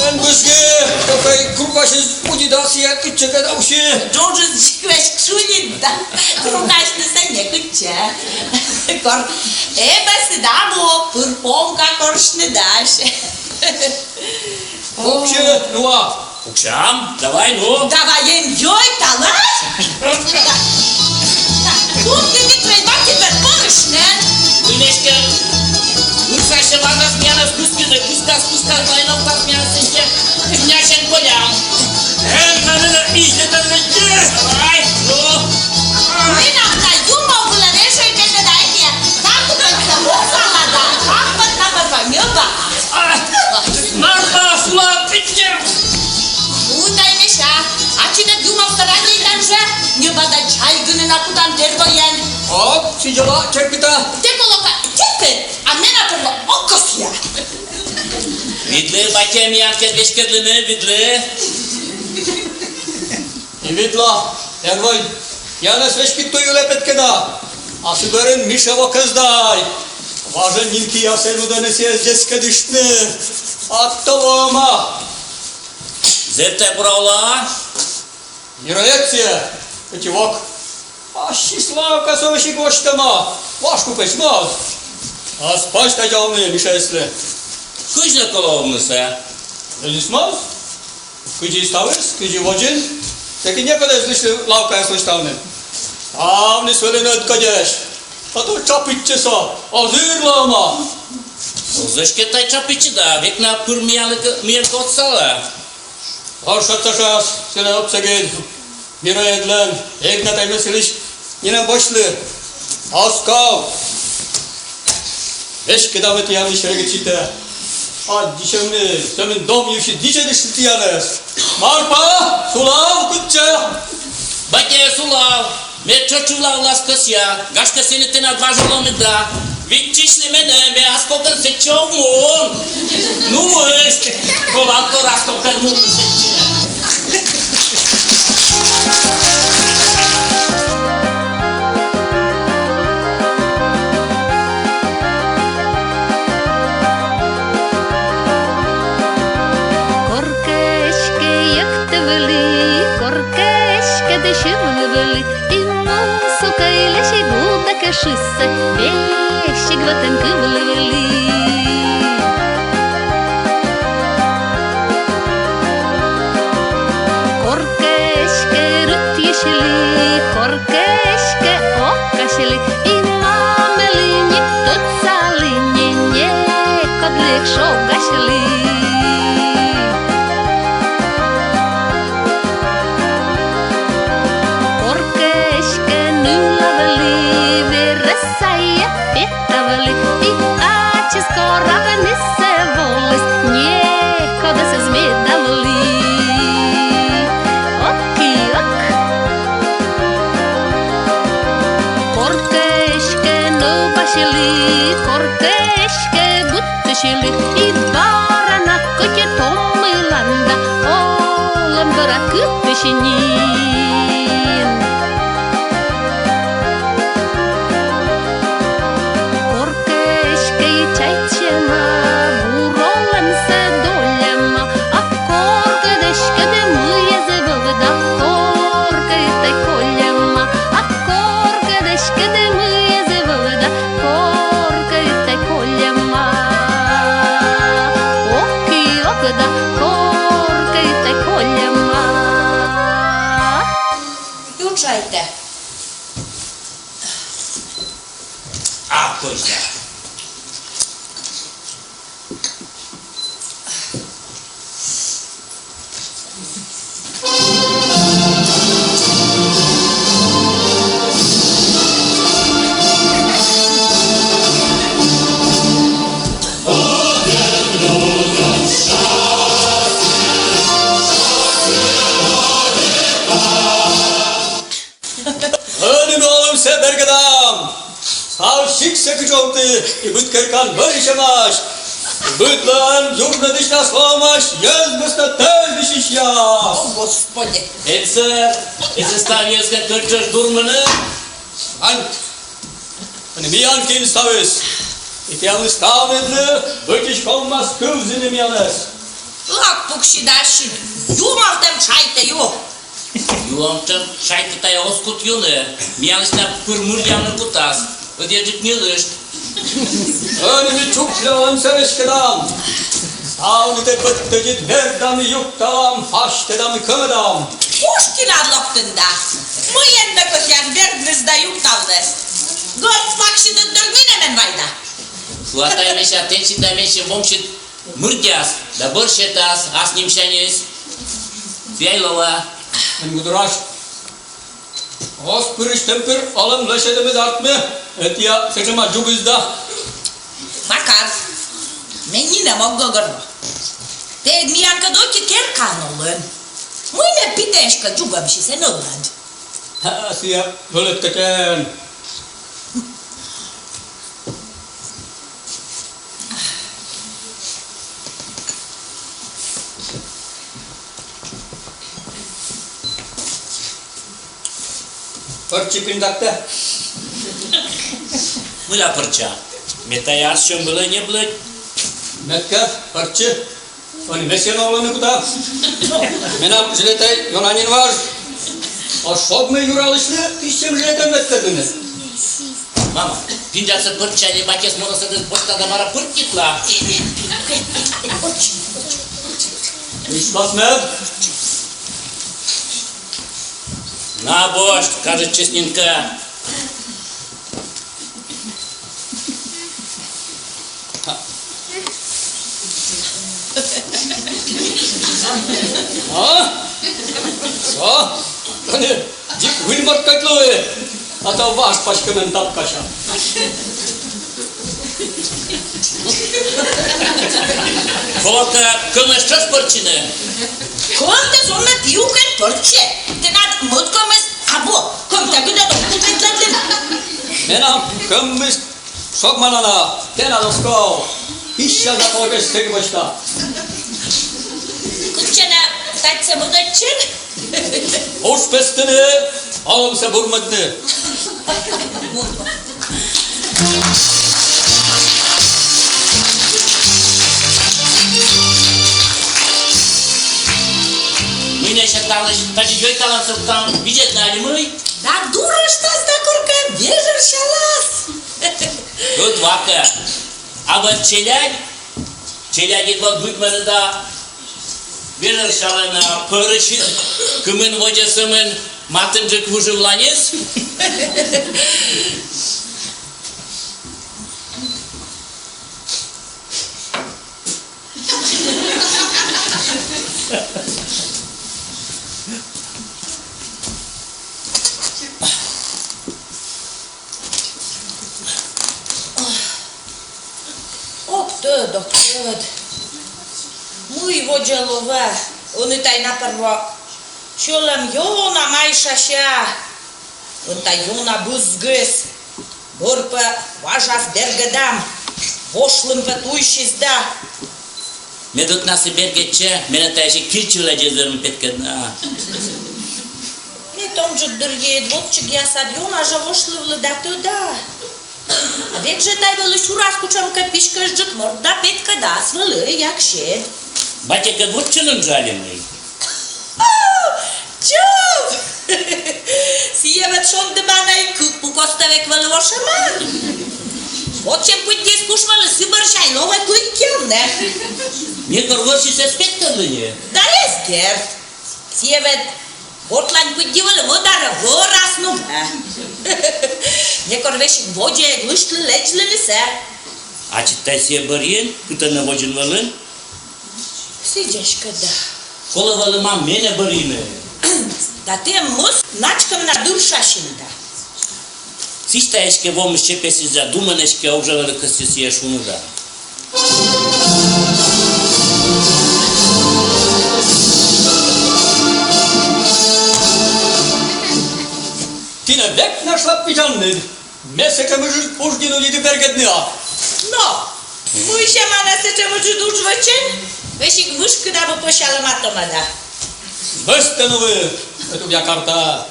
Эн бызгы, кокӧй кык васька уди да сійӧ кытчӧкӧ да уси. Джорджыс дзик веськ шулит да. Рукасьнысӧ некытчӧ. Кор эбӧсыд абу, пыр помка корсьны дась. Пуксьы, нуа. Пуксям, давай, ну. Давай, эн ёй, талась. Тут ты не твой батьыд пӧрысьнӧ. Выльысь кӧ. Ышасьӧ вагас миянӧс кыскыны, кыскас, кыскас, вайнавтас миянӧс сэтчӧ. Княсен колям. Эн на менӧ изьӧдӧй. Давай, ну. Менам на юмов вылӧ решӧй кӧтӧ да эти. Как бы это мусала да, как бы это мусала. А, Марфа, сулав, пичче. Удай, Миша, ачыд юмов радейтан жӧ, ньӧбада чай гыны на кутан тэрдоен. Оп, сідз ола, терпита. Тэ, колӧкӧ, терпи, а ме на тэрдо ог кӧсъя. Видлы, батьӧ, миянкӧд веськӧдлыны, видлы. И видла, Эрвӧй, тіянӧс веськыд туй вылӧ петкӧда. А сы бӧрын Миша вокӧс дай. Важӧн нин киясӧй рудӧны сійӧс дзескӧдыштны. А то лоӧма. Зэв тай бура ола. Мироед сійӧ, ӧти вок. Ассьыс лавкасӧ весиг восьтӧма. Важ купеч моз. Ас пась тадзавны Мишаыслы. Кыдз нӧ колӧ овнысӧ? Эз и моз. Кыдзи ставыс, кыдзи водзын, сэки некод эз лысьлы лавкаяс восьтавны. Ставныс вӧліны ӧткодьӧсь. А то чапитчӧ со, озыр лоӧма. Оз эськӧ тай чапитчы да, век на пыр миянлы кӧ-, миянкӧд отсалӧ. Ошӧдсачас сылы отсӧгыд. Мироедлӧн эг на тай ме сылысь нинӧм босьтлы. Оз ков. Веськыда ме тіянлысь регыд ситӧ. А дичӧмны, сӧмын дом йывсьыд дичӧдыштлі тіянӧс. Марпа, сулав кытчӧ? Батьӧ, сулав. Ме тшӧтш ывла вылас кӧсъя. Гашкӧ, сэні тэнад важӧн лоӧмыд да. Виччысьлы менӧ, ме ас кокӧн сэтчӧ ог мун. Ну, мысьт. Колам кор ас кокӧн мунны сэтчӧ. Коркӧ эськӧ йӧктӧ вӧлі, коркӧ эськӧ дӧзьӧвлі вӧлі. И мусукӧй лӧсьӧй гудӧкӧ шыссӧ, весиг вӧтӧм кывлі вӧлі. Коркӧ эськӧ рытйысьлі, коркӧ эськӧ окасьлі, и мамӧлы не тӧдсалӧ, не, некодлы эг шогасьлы. Коркӧ эськӧ ныла вӧлі, верӧс сайӧ петавлі, и ачыс кора пӧ нисӧ воліс, некодӧс эз медавлы. Ок и ок. Коркӧ эськӧ нӧбасьлі, Челядь, и бара на кӧть и том мыланда, олӧм дорад кытысь нин. Коркӧ эськӧ и чайтчӧма, бур олӧмсӧ дольӧма, а коркӧ эськӧ мыйӧ зэв ӧвӧл да, коркӧ тай кольӧма, а коркӧ эськӧ мыйӧ зэв ӧвӧл да, коркӧ тай кольӧма. Ок и ок да, коркӧ тай кольӧма. Ю чайтӧ. А, точно. Ӧні ме олӧмсӧ бергӧдам. Став сиктсӧ кутшӧмкӧ и быд керкаын вӧрысьӧмаӧсь. Быдлӧн юрнуӧдысьнас лоӧмаӧсь йӧзмӧстӧ тӧвзьысь час. О, Господи! Эсӧ, эсӧ став йӧзкӧд тӧдчӧм дурмыны. Ань, ӧні миян киын ставыс. И тіянлы ставныдлы быдтиськӧд ковмас кывзыны миянӧс. Лок пуксьы да ассьыд юмовтӧм чайтӧ ю. Юмовтӧм чайтӧ тай оз кут юны. Миянлысь на пыр мырддявны кутас. Ӧдйӧджык ньылышт. Ӧні ми чукляӧн сӧвӧсь кӧ да. Ставнытӧ пӧттӧдзыд вердам, юкталам, пасьтӧдам, кӧмӧдам. Пушкинад локтін да. Мыйӧн ме кӧсъя вердныс да юктавныс. Гӧрд паксьыдыд дыр нинӧм эн вай да. Шуа тай, мися, тэнсьыд да менсьым вомсьыд мырддяс да бӧр сетас ас нимсяньыс. Фиай лоӧ. Эн гудрась. Оз пырысь тӧм пыр олӧм лӧсьӧдӧмыд артмӧ, ӧтия сэтшӧма дзугыс да. Макар, ме нинӧм ог гӧгӧрво. Тэ ӧд миянкӧд ӧти керкаын олін. Мый нӧ питӧ эськӧ дзугӧмсьыс эн ӧлӧд? Ха, сія вӧлӧткӧтӧн. Пӧрччы кындактӧ. Мыйла пӧрчча? Ме тайӧ ас сьӧм вылӧ ньӧблі. Мед кӧ, пӧрччы. Ӧні ме сійӧн олыны кута. Менам жильӧтӧй ёна нин важ. А шогмӧй юралысьлы тысяча жильӧтӧн ветлӧдлыны. Мама, пинжаксӧ пӧрччы али батьӧс морӧсӧдыс босьта да бара пӧрччытла. Висьтас мед. На, босьт, кажитчис нин кӧ. А? Со? Ӧні дзик выльмӧрткодь лои, а то важ паськӧмӧн тапкася. Колӧ кӧмӧс тшӧтш пӧрччыны. Кӧмтӧ зонмӧ пиукӧн пӧрччӧ. Тэнад мӧд кӧмыс абу. Кӧмтӧ гыдӧ док кутӧд лыдын. Менам кӧмыс шогмана на, тэнад оз ков. Пища заколкӧсь сэки босьта. Кытчӧ нӧ татчӧ мӧдӧдчин? Уж пӧ сэтӧні олӧмсӧ бурмӧдны. Мый нӧ сэтшӧм талысь, тадзи йӧйталан сӧвтам, видзӧдлан али мый? Да дурыштас да коркӧ вежӧрсялас. Ӧд ва кӧ. А вот челядь, челядьыд вот быдмӧны да вежӧрсялӧны, а пӧрысьыд кымын водзӧ сӧмын матынджык выжывланьыс. Ог тӧд, ог тӧд. Мый водзӧ лоӧ, ӧні тай на первой сьӧлӧм ёна майшася. Ӧні тай ёна бызгис. Бӧр пӧ важас бергӧдам. Вошлӧм пӧ туйсьыс да. Мед ӧтнасӧ бергӧдчӧ, менӧ тайӧ ещӧ кильчӧ вылӧ эз вермы петкӧдны. Ме томджык дырйиыд вотчигъясад ёна жӧ вошлывлі да тӧда. А век жӧ тай вӧлі сюрас кутшӧмкӧ писькӧстджык морт да петкӧдас вӧлі, як сет. Батьӧкӧд вотчылін жӧ али мый? Чув! Сійӧ вӧд шондіма на и кык пу костӧ век вӧлі вошӧма. Вотчӧм пыддиыс куш вӧлі сы бӧрся и лоӧ кыддявны. Некор вӧрсьыс эз петкӧдлы нин? Да эз керд. Сійӧ вӧд вотлань пыдди вӧлі мӧдарӧ вӧрас нуӧ. Некор весиг водзӧ эг лыштлы, лэдзлы ли сійӧ. Ачыд тай сійӧ бӧрйин, кытӧн нӧ водзын вӧлі? Сідз эськӧ да. Колӧ вӧлі, мам, менӧ бӧрйыны. Да тэ мӧс начкӧм на дыршасин да. Сідз тай эськӧ вомыс чепӧсйис да, думын эськӧ ог жӧ вӧлі кӧсйы сійӧ шуны да. Ті нӧ век на шляппа видзанныд. Ме сэтшӧмыджыд удж нин удиті бергӧдны а. Но, мыйсӧ менӧ сэтшӧмыджыд удж вӧчан, весиг вышкыда бы пӧсялӧма томӧ да. Вӧстӧ нуӧ, ӧтувъя карта.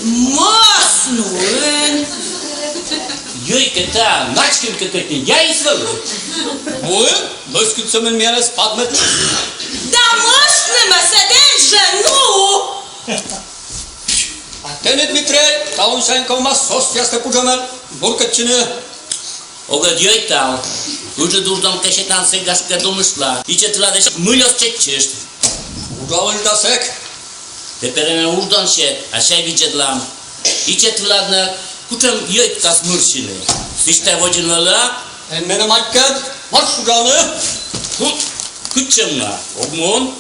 Мӧс нуӧн. Йӧйкӧ, та начкын кӧ кӧть нин яйыс вӧлі. Муын, мӧскыд сӧмын миянӧс падмӧд. Да мӧс нуӧмӧ сэтшӧм жӧ, ну. А тэныд, Митрей, талунсянь ковмас сосъястӧ пуджӧмӧн нуркӧдчыны. Ог ӧд йӧйтав. Ыджыд удждон кӧ сетан, сэк, гашкӧ, думыштла. Ичӧт вылад эськӧ мыльӧс чеччышт. Уджалыштас сэк. Тэ пӧ менӧ удждон сет, а сэсся видзӧдлам. Ичӧт вылад нӧ кутшӧм йӧйкӧдас мырсьыны. Сідз тай водзын вӧлі а? Эн менӧ матькӧд, марш уджавны. Ку-, кутшӧм на, ог мун.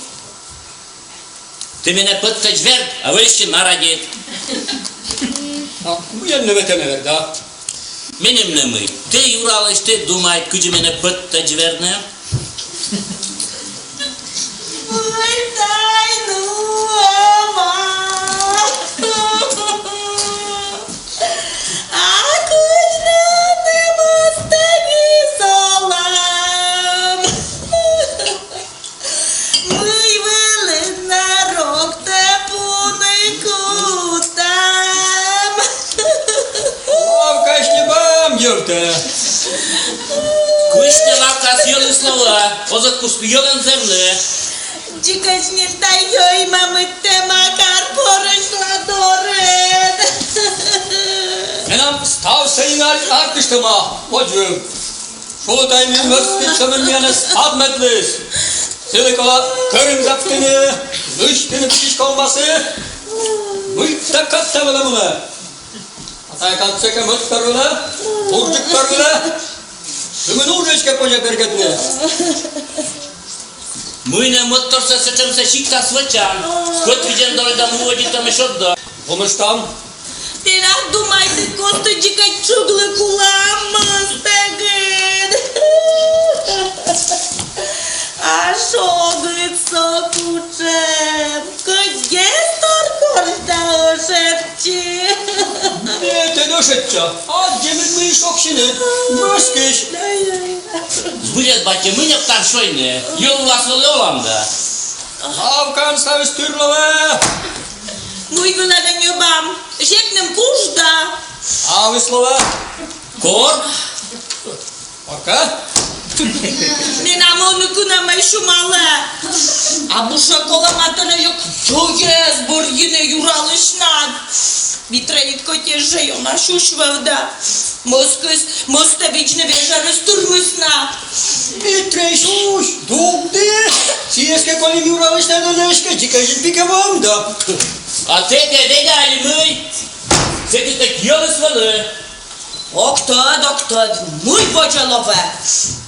Тэ менӧ пӧттӧдз верд, а вӧлі эськӧ на радейт. А мыйӧн нӧ ме тэнӧ верда? Меным нӧ мый. Тэ юралысь, тэ думайт, кыдзи менӧ пӧттӧдз вердны. Ой, тай, ну, ама. А кыдз нӧ мӧстӧ висьталам? Мый вылын на рӧктӧ пуны кутам? Лавкаысь ньӧбам, йӧлтӧ. Кыдз тэ лавкаас йӧлыс лоан, оз ӧд куж йӧлӧн зэвны. Дзикӧдз нин тай йӧй, мамыд, тэ, Макар, порысьла дорын. Менам ставсӧ нин артыштӧма, водзвыв. Шулы тай, мый мӧскыд сӧмын миянӧс падмӧдліс. Сылы колӧ тӧрын заптыны, лысьтыны пичысь ковмасӧ. Мыйта кадта вылӧ мунӧ. А тайӧ кадсӧ кӧ мӧд тор вылӧ, бурджык тор вылӧ, сымын удж эськӧ позьӧ бергӧдны. Мый нӧ мӧд торсӧ сэтшӧмсӧ сиктас вӧчан? Скӧт видзӧм дорысь да му водзӧ тӧмысь ӧддӧ. Помыштам. Тэнад думайтыд кості дзикӧдз чуглы кулам мӧстӧгыд. А шогыд со кутшӧм, кӧть гес тор корсь да ӧшӧдчы. Ме тэд ӧшӧдча, аддзӧмыд мый шогсьыны, мӧскысь. Збыльысь, батьӧ, мый нӧ кутан шойны, йӧл улас вӧлі олам да. Лавкаын ставыс тыр лоӧ. Мый вылӧ нӧ ньӧбам? Зепным куш да. Ставыс лоӧ. Кор? Коркӧ? Менам ӧні кынӧмӧй сюмалӧ. А бура колӧма тэнӧ ӧд йӧйӧс бӧрйыны юралысьнад. Митрейыд кӧть эз жӧ ёна сюсь вӧвдӧ. Мӧскыс, мӧстӧ видзны вежӧрыс тырмис на. Митрей сюсь, дугды. Сійӧс кӧ колим юралысьнад, ӧні эськӧ дзикӧдз пикӧ вӧвдӧ. А тэ кӧ ведь али мый? Сэки кӧть йӧлыс вӧлі. Ог тӧд, ог тӧд, мый водзӧ лоӧ.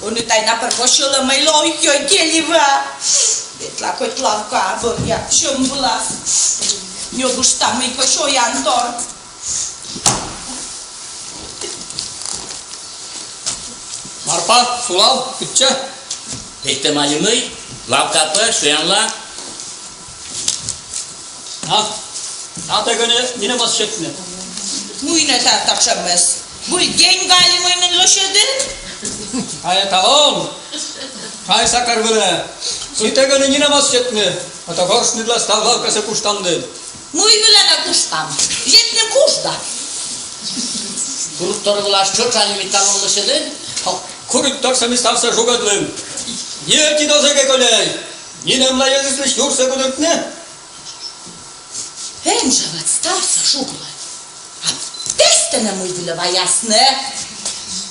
Ӧні тай на пӧ кӧ сьӧлӧмӧй лоӧ, ой, йӧй, келивӧ. Ветла кӧть лавкаӧ, бӧръя сьӧм вылас. Ньӧбышта мый кӧ сёян тор. Марпа, сулав, кытчӧ? Петӧма али мый, лавкаӧ пӧ, сёянла. На, на, тэ кӧні нинӧм оз сетны. Мый нӧ тайӧ татшӧмыс? Выль деньга али мый нӧ лӧсьӧдін? А эталон! Чай-сакар вылӧ. Сідз тай нинӧм оз сетны, а то горшньыдла став лавкасӧ куштам ды. Мый вылӧ нӧ куштам? Лэптам куш да. Курыттор вылас тшӧтш али мый талун лӧсьӧдін? А курыттор сэсся ставсӧ жугӧдлӧ. Ньӧти дозӧ эг кӧ лэдз. Нинӧмлы йӧзыслысь юрсӧ кудыртны. Эн жӧ вед ставсӧ жуглы. А пестӧ нӧ мый вылӧ ваясны?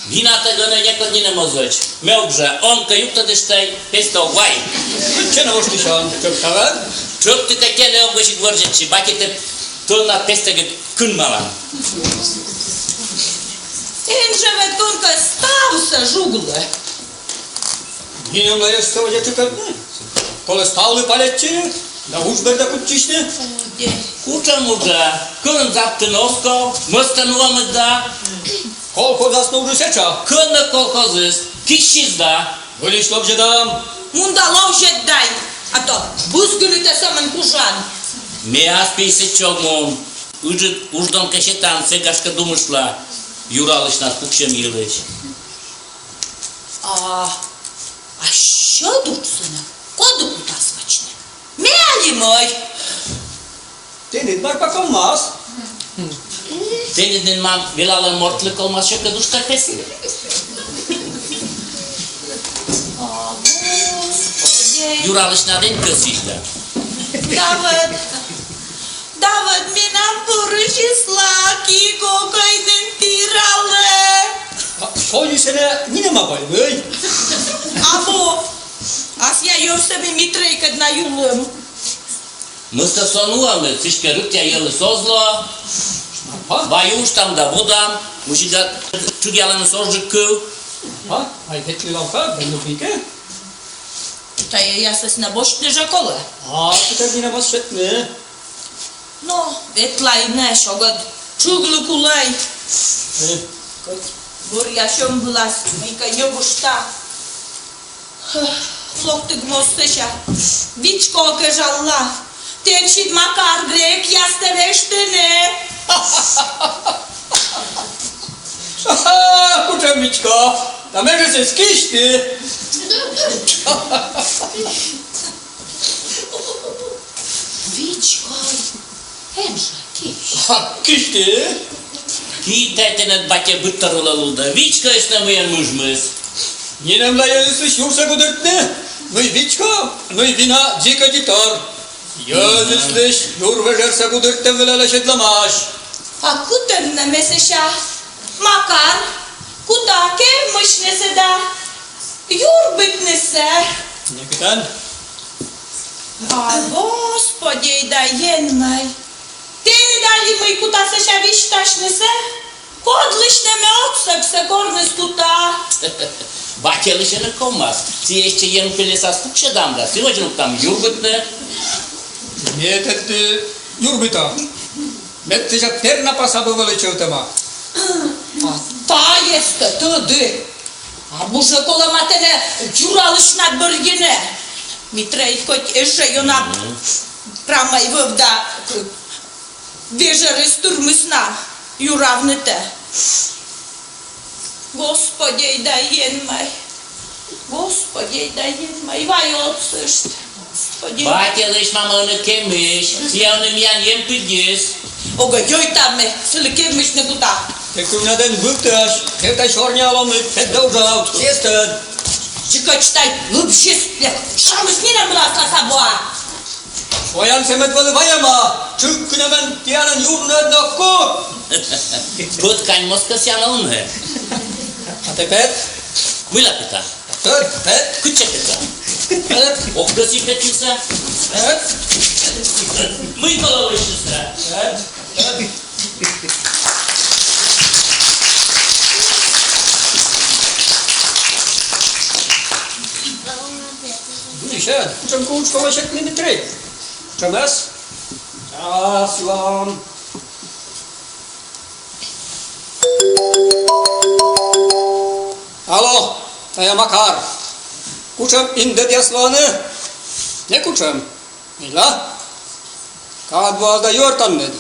Винатӧ гӧнӧ некод нинӧм оз вӧч. Ме ог жӧ, он кӧ юктыштӧй, пестӧ ог вай. Кытчӧ нӧ воштысян, чӧктавӧн? Чӧктыштӧй, кӧ нӧ ог вӧчӧй вӧрзьӧдчыны, батьӧ тэ тӧлнад пестӧ кынмалан. Эн жӧ вед гӧнкӧ ставсӧ жуглы. Нинӧмлы йӧзсӧ водзӧ чукӧртны. Колӧ ставлы палӧдчыны да уж бердӧ кутчысьны. Кутшӧм уджӧ? Кӧнын завтын оз ков, мӧстӧ нуӧмыд да. Колхозас нӧ уджыс этша? Кӧні колхозыс? Киссис да. Выльысь ловзьӧдам. Мун да ловзьӧд дай, а то бызгылі тэ сӧмын кужан. Ме ас пиысь сэтчӧ ог мун. Ыджыд удждон кӧ сетан, сэк, гашкӧ, думыштлі юралысьнад пуксьӧм йылысь. А, а сьӧд уджсӧ нӧ коді кутас вӧчны? Ме али мый? Тэныд, Марпа, ковмас. Тэныд нин, мам, велалӧм мортлы ковмас сьӧкыд уджтӧ песны. О, Господи. Юралысьнад эн кӧсйысь да. Да вот. Да вот менам пӧрысьысла ки-кокӧй нин тіралӧ. А шоньыс нӧ нинӧм абу ӧй? Абу. А сійӧ ёрсӧ ми Митрейкӧд на юлім. Мӧстӧ со нуӧмыд, сідзкӧ, рытъя йӧлыс оз ло. Ага. Вай уджтам да водам, мычида тшыгъялӧмыс озджык кыв. А, ай, ветлі лавкад да нюкы кӧ. Тайӧясӧс нӧ босьтны жӧ колӧ. А, тайӧ нинӧм оз сетны. Но, ветлам нӧ, сё ӧд тшыглы кулӧй. Э. Кӧть бӧръя сьӧм вылас мыйкӧ ньӧбышта. Локтігмоз сэсся вичко кежалла. Тэнсьыд, Макар, грекъястӧ вештыны. Ха-ха, кутшӧм вичко! Да ме жӧ сэсся кисьті. Вичко. Эн жӧ кись. А, кисьті? Китӧй тэнад, батьӧ, быдтор вылӧ лудӧ. Вичкоыс нӧ мыйӧн мыжмыс? Нинӧмлы йӧзыслысь юрсӧ кудыртны. Мый вичко, мый вина — дзик ӧти тор. Йӧзыслысь юр вежӧрсӧ кудыртӧм вылӧ лӧсьӧдлӧмаӧсь. А кытӧн нӧ ме сэсся, Макар, кута кевмысьнысӧ да юрбитнысӧ? Некытӧн. А, Господи да Енмӧй! Тэ ӧд али мый кута сэсся висьтасьнысӧ? Кодлысь нӧ ме отсӧгсӧ корныс кута? Батьӧлысь нӧ ковмас. Сійӧс ещӧ енпельӧсас пуксьӧдам да сы водзын локтам юрбитны. Ме тэд, э, юрбита. Мед тэ сэсся пернапас абу вӧлі чӧвтӧма. А тайӧс тэ тӧдыд. Абу жӧ колӧма тэнӧ юралысьнад бӧрйыны. Митрей кӧть эз жӧ ёна прамӧй вӧв да, к-, вежӧрыс тырмис на юравнытӧ. Господи да Енмӧй, Господи да Енмӧй, вай отсышт. Господи. Батьӧлысь, мамӧ, ӧні кемысь, сійӧ ӧні миян енпидзыс. Огӧ, ёйтам ме сылы кевмысьны кута. Тэ кывнад эн вывтысь, тэ тай сёрниа лоны, тэ должен сестӧн. Дзикӧдз тай лыбзис, сямыс нинӧм вылас ласа буа. Шуам, сійӧ мед вӧлі вайӧма, тшыгкынӧмӧн тіянӧн юрны ӧд нокку. Пӧт кань моз кӧсъян овны. А тэ пет? Мыйла петан? Пет, пет. Кытчӧ петан? Пет. Ог кӧсйы петнысӧ? Пет. Мый колӧ лыйсьыны? Пет, пет. Выльысь, кутшӧмкӧ уджтӧ лӧсьӧдны, Митрей? Кутшӧмӧс? Час юан. Алло, тайӧ Макар. Кутшӧм индӧдъяс лоӧны? Некутшӧм. Мыйла? Кад воас да юӧртан нин.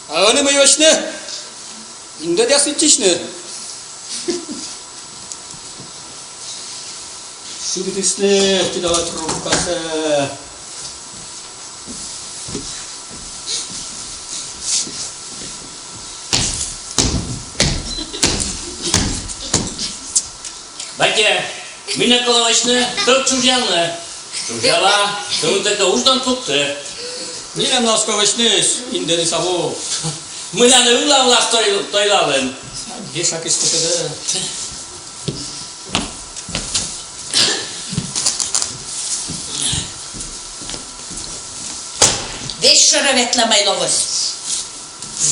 А ӧні мый вӧчны? Индӧдъяс виччысьны. Шыбитісны тыдалӧ трубкасӧ. Батьӧ, мый нӧ колӧ вӧчны, тӧв чужъявны? Чужъява, сӧмын тӧкӧ удждан кутты. Мыйла нӧ колӧ вӧчны, индӧдыс абу. Мыйла нӧ ывла вылас той-, тойлалӧны? Вешакыс кутӧ да. Весь шӧрӧ ветлӧмӧй лоис.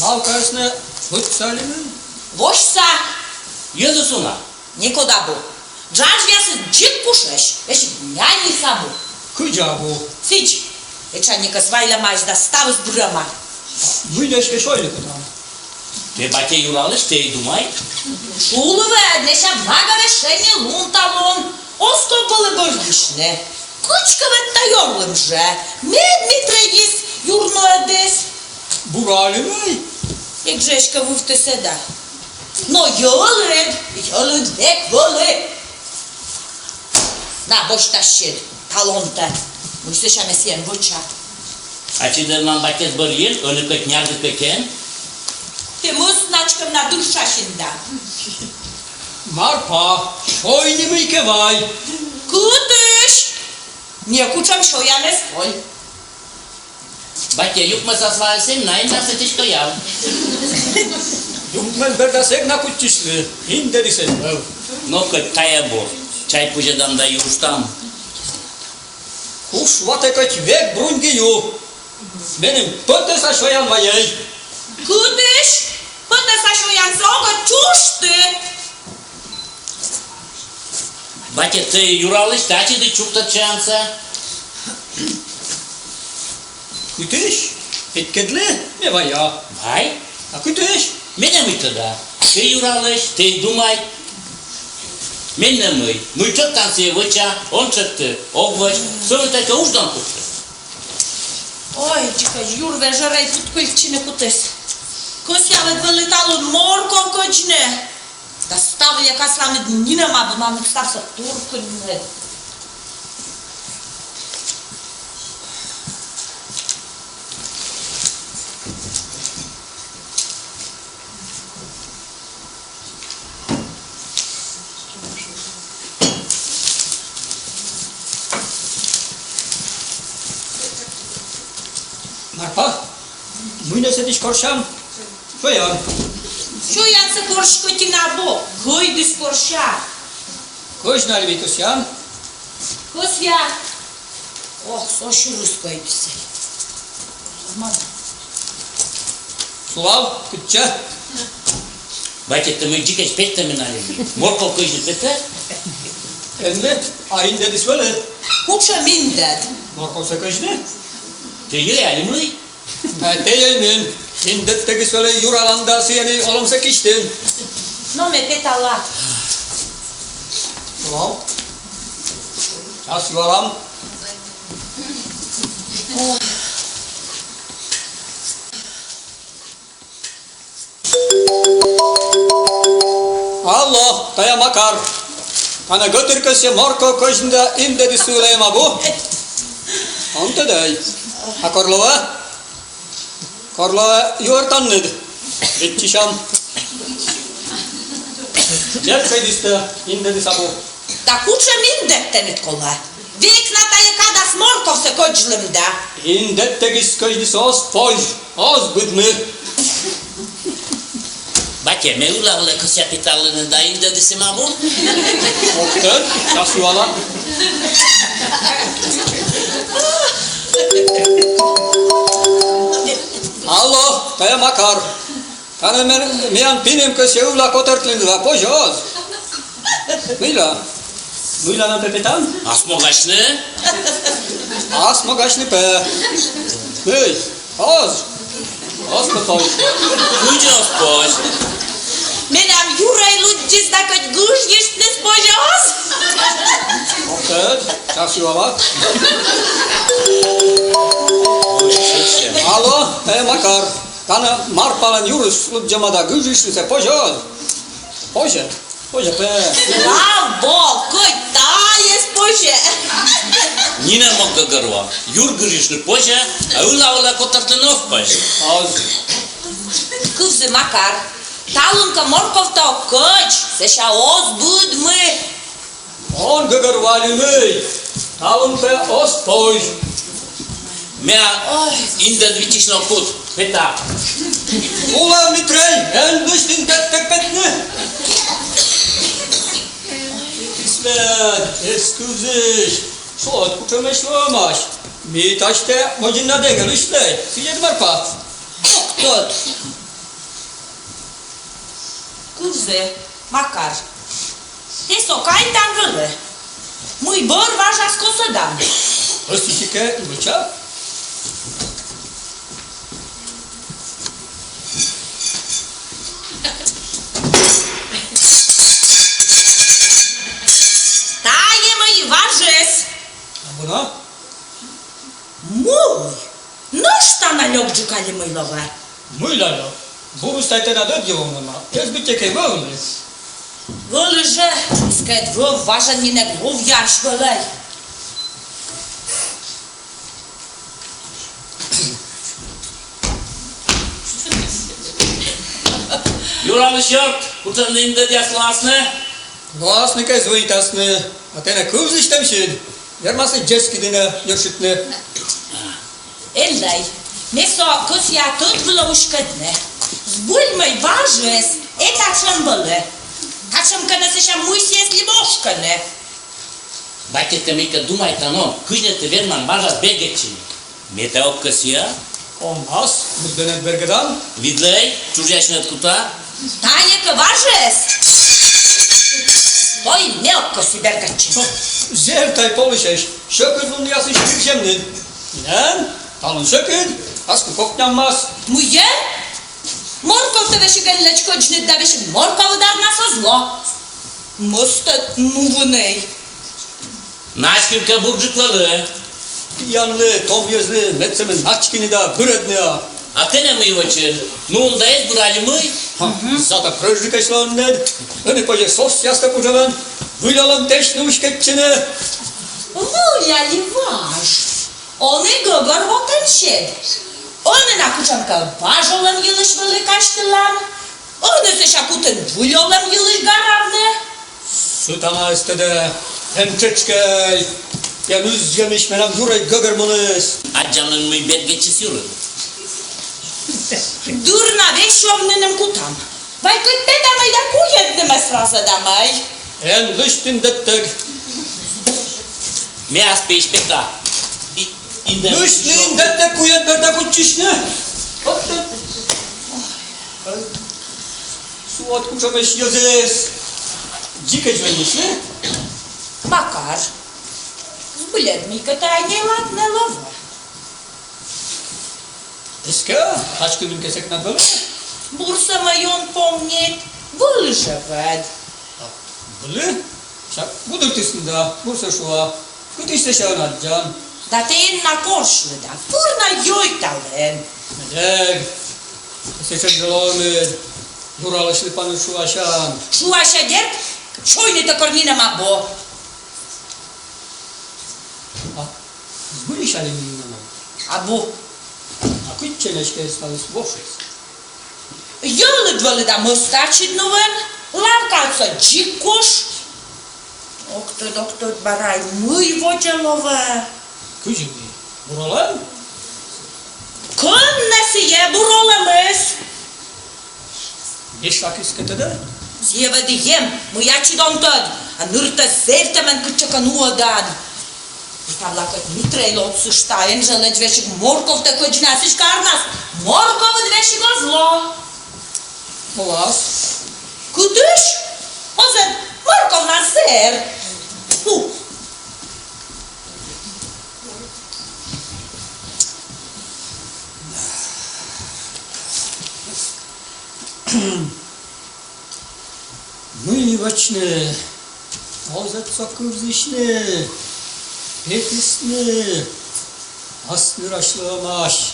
Лавкаяс нӧ быдса али нин? Восьса. Йӧзыс уна? Некод абу. Джаджъясыс дзик пушӧсь, весиг няньыс абу. Кыдз абу? Сідз. Этша некӧс вайлӧмаӧсь да ставыс бырӧма. Мый нӧ эськӧ сёйны кутам? Тэ, батьӧ, юралысь, тэ и думай. Шулы вӧд, нӧшта мага вӧчны лун талун. Оз ков вӧлі бӧрйысьны. Кыдзкӧ вӧд тай орлым жӧ. Мед Митрейыс юрнуӧдіс. Бура али мый? Эг жӧ эськӧ вывті сэдӧ. Но йӧлыд, йӧлыд век вӧлі. На, босьт ассьыд талунтӧ. Мый сэсся ме сійӧн вӧча? Ачыд ӧнмам батьӧс бӧрйин, ӧні кӧть нярдыд кӧть эн. Тэ мый начкам на дыршасин да? Марпа, сёйны мыйкӧ вай. Кытысь? Некутшӧм сёян эз коль. Батьӧ, юкмӧсас ваыс эм на, эн на сэтысь кӧяв. Юкмӧм бердас эг на кутчысьлы, индӧдыс эз вӧв. Но кӧть тайӧ бур, чай пузьӧдам да юыштам. Куш ватӧ кӧть век бруньги ю. Меным пӧтӧса сёян вайӧй. Кытысь? Пӧтӧса сёянсӧ ог чужты. Батьӧ, тэ юралысь, тэ ачыд чуктӧд сёянсӧ. Кытысь? Петкӧдлы, ме вая. Вай. А кытысь? Ме нӧ мый тӧда. Тэ юралысь, тэ и думай. Мен нӧ мый. Мый тшӧктан, сійӧ вӧча, он тшӧкты, ог вӧч. Сӧмын тӧкӧ удждан кутты. Ой, дзикӧдз юр вежӧрӧй путкыльтчыны кутіс. Кӧсъя ӧд вӧлі талун морков кӧдзны. Да став лекасланыд нинӧм абу, мед ставсӧ туркыны. Марпа, мый нӧ сэтысь корсям? Сёян. Сёянсӧ корсь кӧть и на бо, кӧйдыс корся. Кӧзь нӧ али мый кӧсъям? Кӧсъя. Ох, со сюрыс кӧйдыс. Сулав, кытчӧ? Батьӧ, тэ мый дзикӧдз петӧмын али? Морков кӧзьны петӧ? Эн вед, а индӧдыс вӧлі. Кутшӧм индӧд? Морковсӧ кӧзьны. Тэ йӧй али мый? Э, тэ йӧй нин. Индӧдтӧгыс вӧлі юралан да сійӧн олӧмсӧ кисьтін. Но ме петала. Сулав. Час юалам. Алло, тайӧ Макар. Тані гӧтыр кӧсйӧ морков кӧзьны да индӧдыс вылӧ эм абу? Он тӧдӧй. А кор лоӧ? Кор лоӧ юӧртанныд. Виччысям. Дзеб кӧйдыстӧ, индӧдыс абу. Да кутшӧм индӧд тэныд колӧ? Век на тайӧ кадас морковсӧ кӧдзлӧма да. Индӧдтӧгыс кӧзьнысӧ оз позь, оз быдмы. Батьӧ, ме ывла вылӧ кӧсъя петавны да, индӧдыс эм абу? Ог тӧд, час юала. Алло, тайӧ Макар. Тані ме-, миян пиним кӧсйӧ ывла котӧртлыны да, позь оз? Мыйла? Мыйла нӧ пӧ петан? Асмогасьны. Асмогасьны пӧ. Мый? Оз. Оз пӧ позь. Кыдз оз позь? Менам юрӧй лыддис да кӧть гыжйыштныс позь оз? Ог тӧд, час юала. Алло, э, Макар. Кана Марпалӧн юрыс лыддьӧма да гижысьнысӧ позьӧ оз? Позьӧ. Позьӧ пӧ. Слава Богу, кӧть тайӧс позьӧ. Нинӧм ог гӧгӧрво. Юр гижысьны позьӧ, а ылавылӧ котӧртны оз позь. Оз. Кывзы, Макар. Талун кӧ морковтӧ ог кӧдз, сэсся оз быдмы. Он гӧгӧрвоалӧ, мый талун пӧ оз позь. Ме ӧд виччысьны ог кут, пета. Улӧ, Митрей, эн лысьт индӧдтӧг петны. Петіс, эз кывзысь, шуд кутшӧмӧсь лоӧмаӧсь. Ми татчӧ мӧдзиннад эг лысьтлӧй, сійӧ Марпа. Ог тӧд. Кывзы, Макар. Тэ со кайт дан вӧлі. Мый бӧр важас кӧсйӧдан? Ӧсйысикӧ вӧча. Тайӧ мый важыс. Абу на? Мый? Нӧшта на лёкджык али мый лоӧ? Мыйла лёк? Бурыс тай тэнад ӧдйӧ овнӧма, эз быттьӧкӧ вӧвны. Вӧлі жӧ, эськӧ ӧд вӧв важӧн нинӧм ловъяӧсь вӧлӧй. Юралысь ёрт, кутшӧм нӧ индӧдъяс лоасны? Лоасны кӧ, звӧнитасны, а тэнӧ кывзысьтӧмсьыд вермасны дзескыдінӧ нершитны. Эн лӧй, ме со кӧсъя тӧд вылӧ уськӧдны. Збыль мый важыс, э, татшӧм вӧлі. Татшӧм кӧ нӧ, сэсся мый сійӧс либӧ ошкӧны. Батьӧ, тэ мыйкӧ думайтан он, кыдз нӧ тэ верман важас бергӧдчыны? Ме тайӧс ог кӧсйы. Овмас, мый бӧрад бергӧдан? Видлӧй, чужъясьны ӧд кута. Тайӧ кӧ важыс, то и ме ог кӧсйы бергӧдчыны. Зэв тай полысьӧсь, сьӧкыдлунъясысь кырсьӧмныд. Нин, талун сьӧкыд, ас кӧ кокняммас. Мыйӧн? Морковтӧ весиг эн лэдз кӧдзны да, весиг морковыд арнас оз ло. Мӧстӧд нувынӧй. Начкын кӧ бурджык вӧлі. Пиянлы, том йӧзлы медсӧмын начкыны да бырӧдны. А тэнӧ мый вӧчны? Нуны да эз бырӧдны мый? Ха, зато прӧжджыкӧсь лоӧны. Ӧні позьӧ сосъястӧ пужӧмӧн выль олӧм тэчны, уськӧдчыны. Выль али важ? Он и гӧгӧрво тэнсьыд. Ӧні на кутшӧмкӧ важ олӧм йылысь вӧлі казьтылан. Ӧні сэсся кутан выль олӧм йылысь гаравны. Сатанаыс тӧдӧ, эн тшӧтш кӧ, пияныс, зэв менам юрӧй гӧгӧрвоис. Аддзан нин, мый бергӧдчис юрын. Дыр на весьӧм нинӧм кутам. Вай кӧть петам да куйӧднымӧс разӧдам ай. Эн лысьт индӧдтӧг. Ме ас пиысь пета. И-, индӧд. Лысьт нин индӧдтӧг куйӧд бердӧ кутчысьны. Вот тут. Суӧд кутшӧмӧсь йӧзыс. Дзикӧдз вӧлі, э? Макар. Збыльыд мыйкӧ тайӧ неладнӧ лоӧ. Эськӧ, тачкын кӧ, сэк на вӧлі. Бурсӧ мый он помнит, вӧлі жӧ ӧд. А, вӧлі? Сэсся гудыртісны да, бурсӧ шуа. Кытысь сэсся ӧні аддзан? Да тэ эн на корсьлы да, пыр на ёйталӧн. Медводз. Сэтшӧм жӧ лоӧмыд, юралысьлы паныд шуасян. Шуася, дерт, чойны тӧкӧр нинӧм абу. А збыльысь али нинӧм? Абу. А кытчӧ нӧ эськӧ ставыс вошис? Йӧлыд вӧлі да мӧс тачыд нуӧн, лавкаыд со дзик куш. Ог тӧд, ог тӧд бара ай, мый водзӧ лоӧ. Кыдзи мый? Бур олӧм? Кӧн нӧ сійӧ бур олӧмыс? Мешакыс кӧ тӧдӧ? Сійӧ ӧд и эм, мый ачыд он тӧд, а ныртӧ зэвтӧмӧн кытчӧкӧ нуӧдан. Ставлаӧ кӧть Митрейлы отсышта, эн жӧ лэдз весиг морковтӧ кӧдзны, а сідзкӧ арнас морковыд весиг оз ло. Олас. Кытысь? Оз ӧд морков на зэр. Фу. Мый вӧчны, оз ӧд со кывзысьны, петісны, ас нырысь лоӧмаӧсь.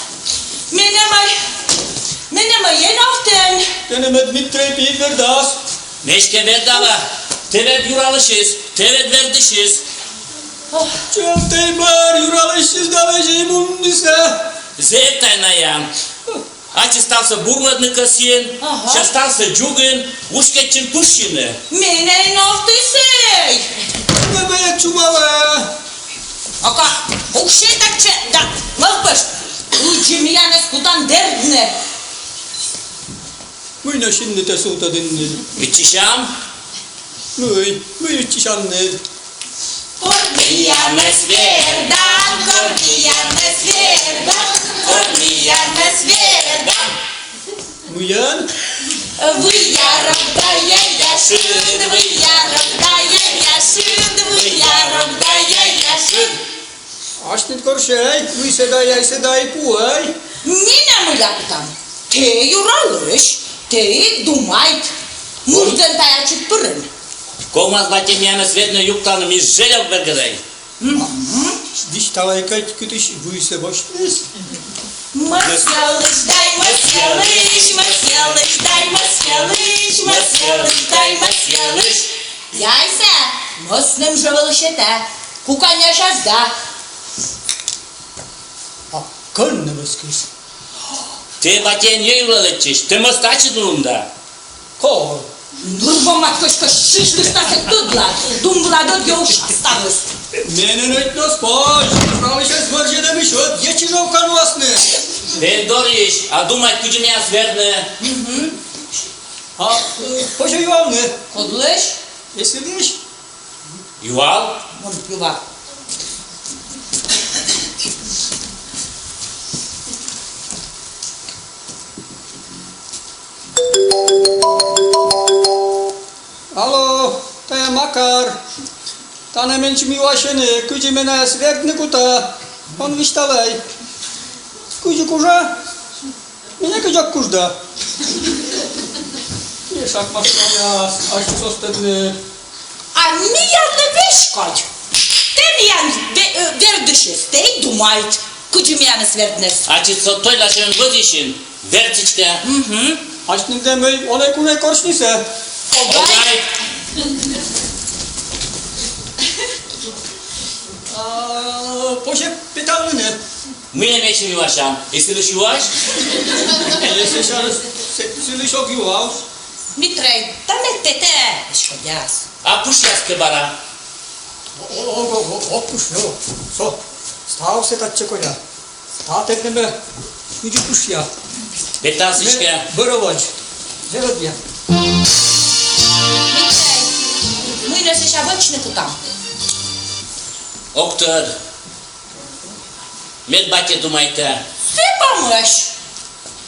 Менӧ мый, менӧ мый эн овтӧн. Тэнӧ мед Дмитрий пиыд вердас. Ме эськӧ вердала. Тэ верд юралысьыс, тэ верд вердысьыс. Ох. Чӧв тэ бӧр юралысьыс да вежӧй муннысӧ. Зэв тай найӧ. Ачыс ставсӧ бурлӧдны кӧсйин, ага, сьӧ ставсӧ дзугин, уськӧдчин пышйыны. Менӧ эн овтысӧй. Ме бӧр чумала. Ака, пуксьы татчӧ да мӧвпышт. Кыдзи миянӧс кутан вердны. Мый нӧ синны тэ сувтӧдінныд? Виччысям. Мый, мый виччысянныд? Кор миянӧс вердан, кор миянӧс вердан, кор миянӧс вердан. Мыйӧн? Вый ярӧбдаяй да шыд, вый ярӧбдаяй да шыд, вый ярӧбдаяй да шыд. Асьныд, корсьӧй, выйсӧ да яйсӧ да пуӧй. Менӧ мыйла кутан? Тэ юралысь, тэ и думайт. Муртӧн тай ачыд пырин. Ковмас батьӧ миянӧс вердны юктаны, ми жӧ ӧд бергӧдӧй. Мгм. Висьталӧй кӧть кытысь выйсӧ босьтіс. Мӧсъялысь дай, мӧсъялысь, мӧсъялысь дай, мӧсъялысь, мӧсъялысь дай, мӧсъялысь. Яйсӧ мӧсным жӧ вӧлі сетӧ. Куканясяс да. А кӧн нӧ мӧскис? Тэ батьӧӧн йӧй улӧ лэччысь, тэ мӧс татчӧ нуӧднад. Кор? Ныр-вомад кӧ-, кӧ-, шышлыштасӧ тыдалад, думалад ӧдйӧ ӧшкыд ставыс. Менӧ нӧ ӧтнос позь, правысьӧс вӧрзьӧдӧмысь ӧдйӧ чижовкаӧн вӧліны. Тэ дорйысь, а думайт, кыдзи миянӧс вердны. Мгм. А, э, позьӧ юавны. Кодлысь? Эсылысь. Юал. Мон юа. Алло, тайӧ Макар. Тані менсьым юасьӧны, кыдзи менӧ свердны кута. Он висьталӧй. Кыдзи кужа? Менӧ кыдзи кужда. Ешак Макарӧс асьныс оз тӧдны. А миянлы веськодь. Тэ миян ве-, э, вердысьыс, тэ и думайт, кыдзи миянӧс свердныс. Ачыд со тӧласьӧм вӧдзысьын вердсьӧ. Мгм. Асьныс тай мый, олӧ кужӧ корсьнысӧ. Огӧй. Огӧй. А, позьӧ петавны. Мый нӧ менсьым юасян? Эсылысь юась? Эсылысь, эсылысь ог юав. Митрей, да мед тэ, тэ эськӧ час. А пышъяс кӧ бара? О, о, о, о, о, пышйӧ. Со, ставсӧ татчӧ коля. Ставыс нӧ кыдзи пышйӧ. Петас эськӧ. Бӧр водз. Зэв ӧдйӧ. Митрей, мый нӧ сэсся вӧчны кутам? Ог тӧд. Мед батьӧ думайтӧ. Сы помощь.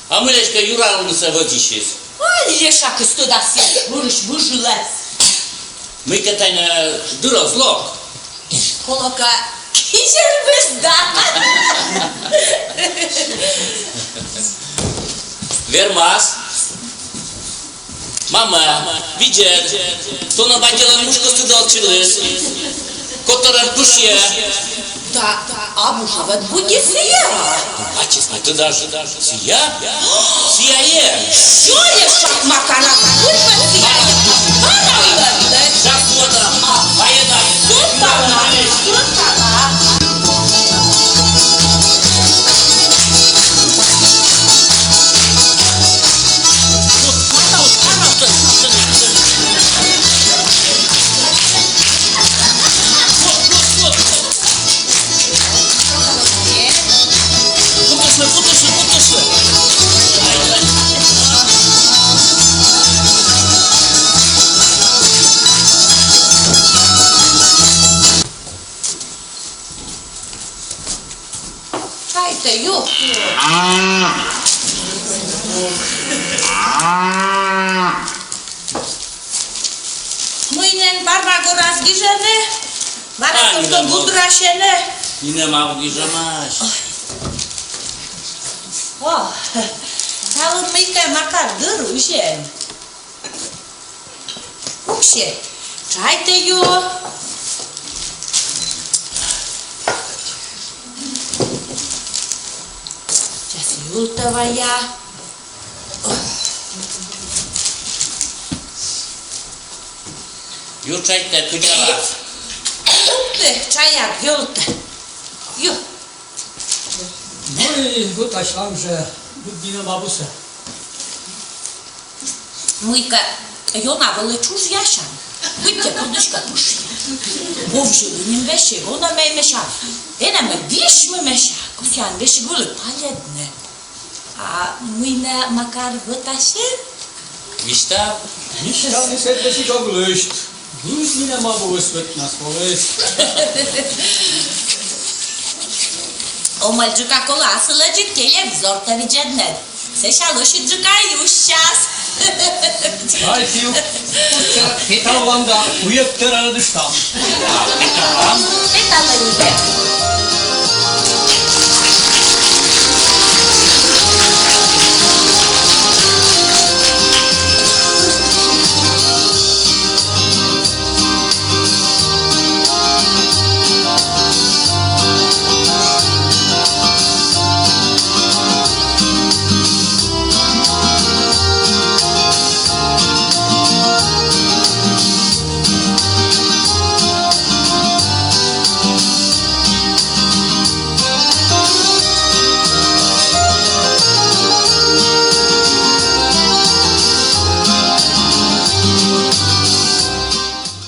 А мыйла эськӧ юралнысӧ вӧдзысьыс? Ай, ешакыс тӧдас, вӧрысь выжылӧ. Мыйкӧ тай нӧ дыр оз лок. Колӧкӧ, кизиль вӧзйӧ. Вермас. Мамӧ, видзӧд, со нӧ батьлӧн мушкыс тыдалчыліс. Котӧрӧн пышйӧ. Да, а муж ведь буди сійӧ. Ачыс нӧ тыдалӧ, сійӧ? Сійӧ. Сё, ешак Макар, кыдз сійӧ? Ана ылӧ. Сейчас вот, а, поеда. Сотана, сотана. Чайтӧ ю. Мый нӧ, Бармагорас гижӧны, бара только гудрасьӧны. Нинӧм ог гижӧмась. О, талун мыйкӧ Макар дыр узьӧн. Пуксьӧ, чайтӧ ю. Сейчас юлтӧ вая. Ю, чайтӧ, кыдалас. Юлтӧ, чайӧ юлтӧ. Ю. Ну и вот аслам жӧ, вот нинӧм абусӧ. Мыйкӧ ёна вӧлі чужъясян. Быттьӧ кодыськӧ пышйӧ. Вовзьылі нин весиг, он-ӧ мый, мися. Эн-ӧ мый, висьмы, мися. Кӧсъян весиг вӧлі палӧдны. А мый нӧ, Макар, вӧтасьӧ? Висьтав. Висьтавны сэтчӧ ог лысьт. Вуж нинӧм абу вӧтнас колӧ. Омӧльджыка колӧ асылӧджык телевизортӧ видзӧдны. Сэсся лӧсьыдджыка юсяс. Ай, пиу, петалам да уйӧдтӧ радӧдыштам. Петалам. Петалӧй.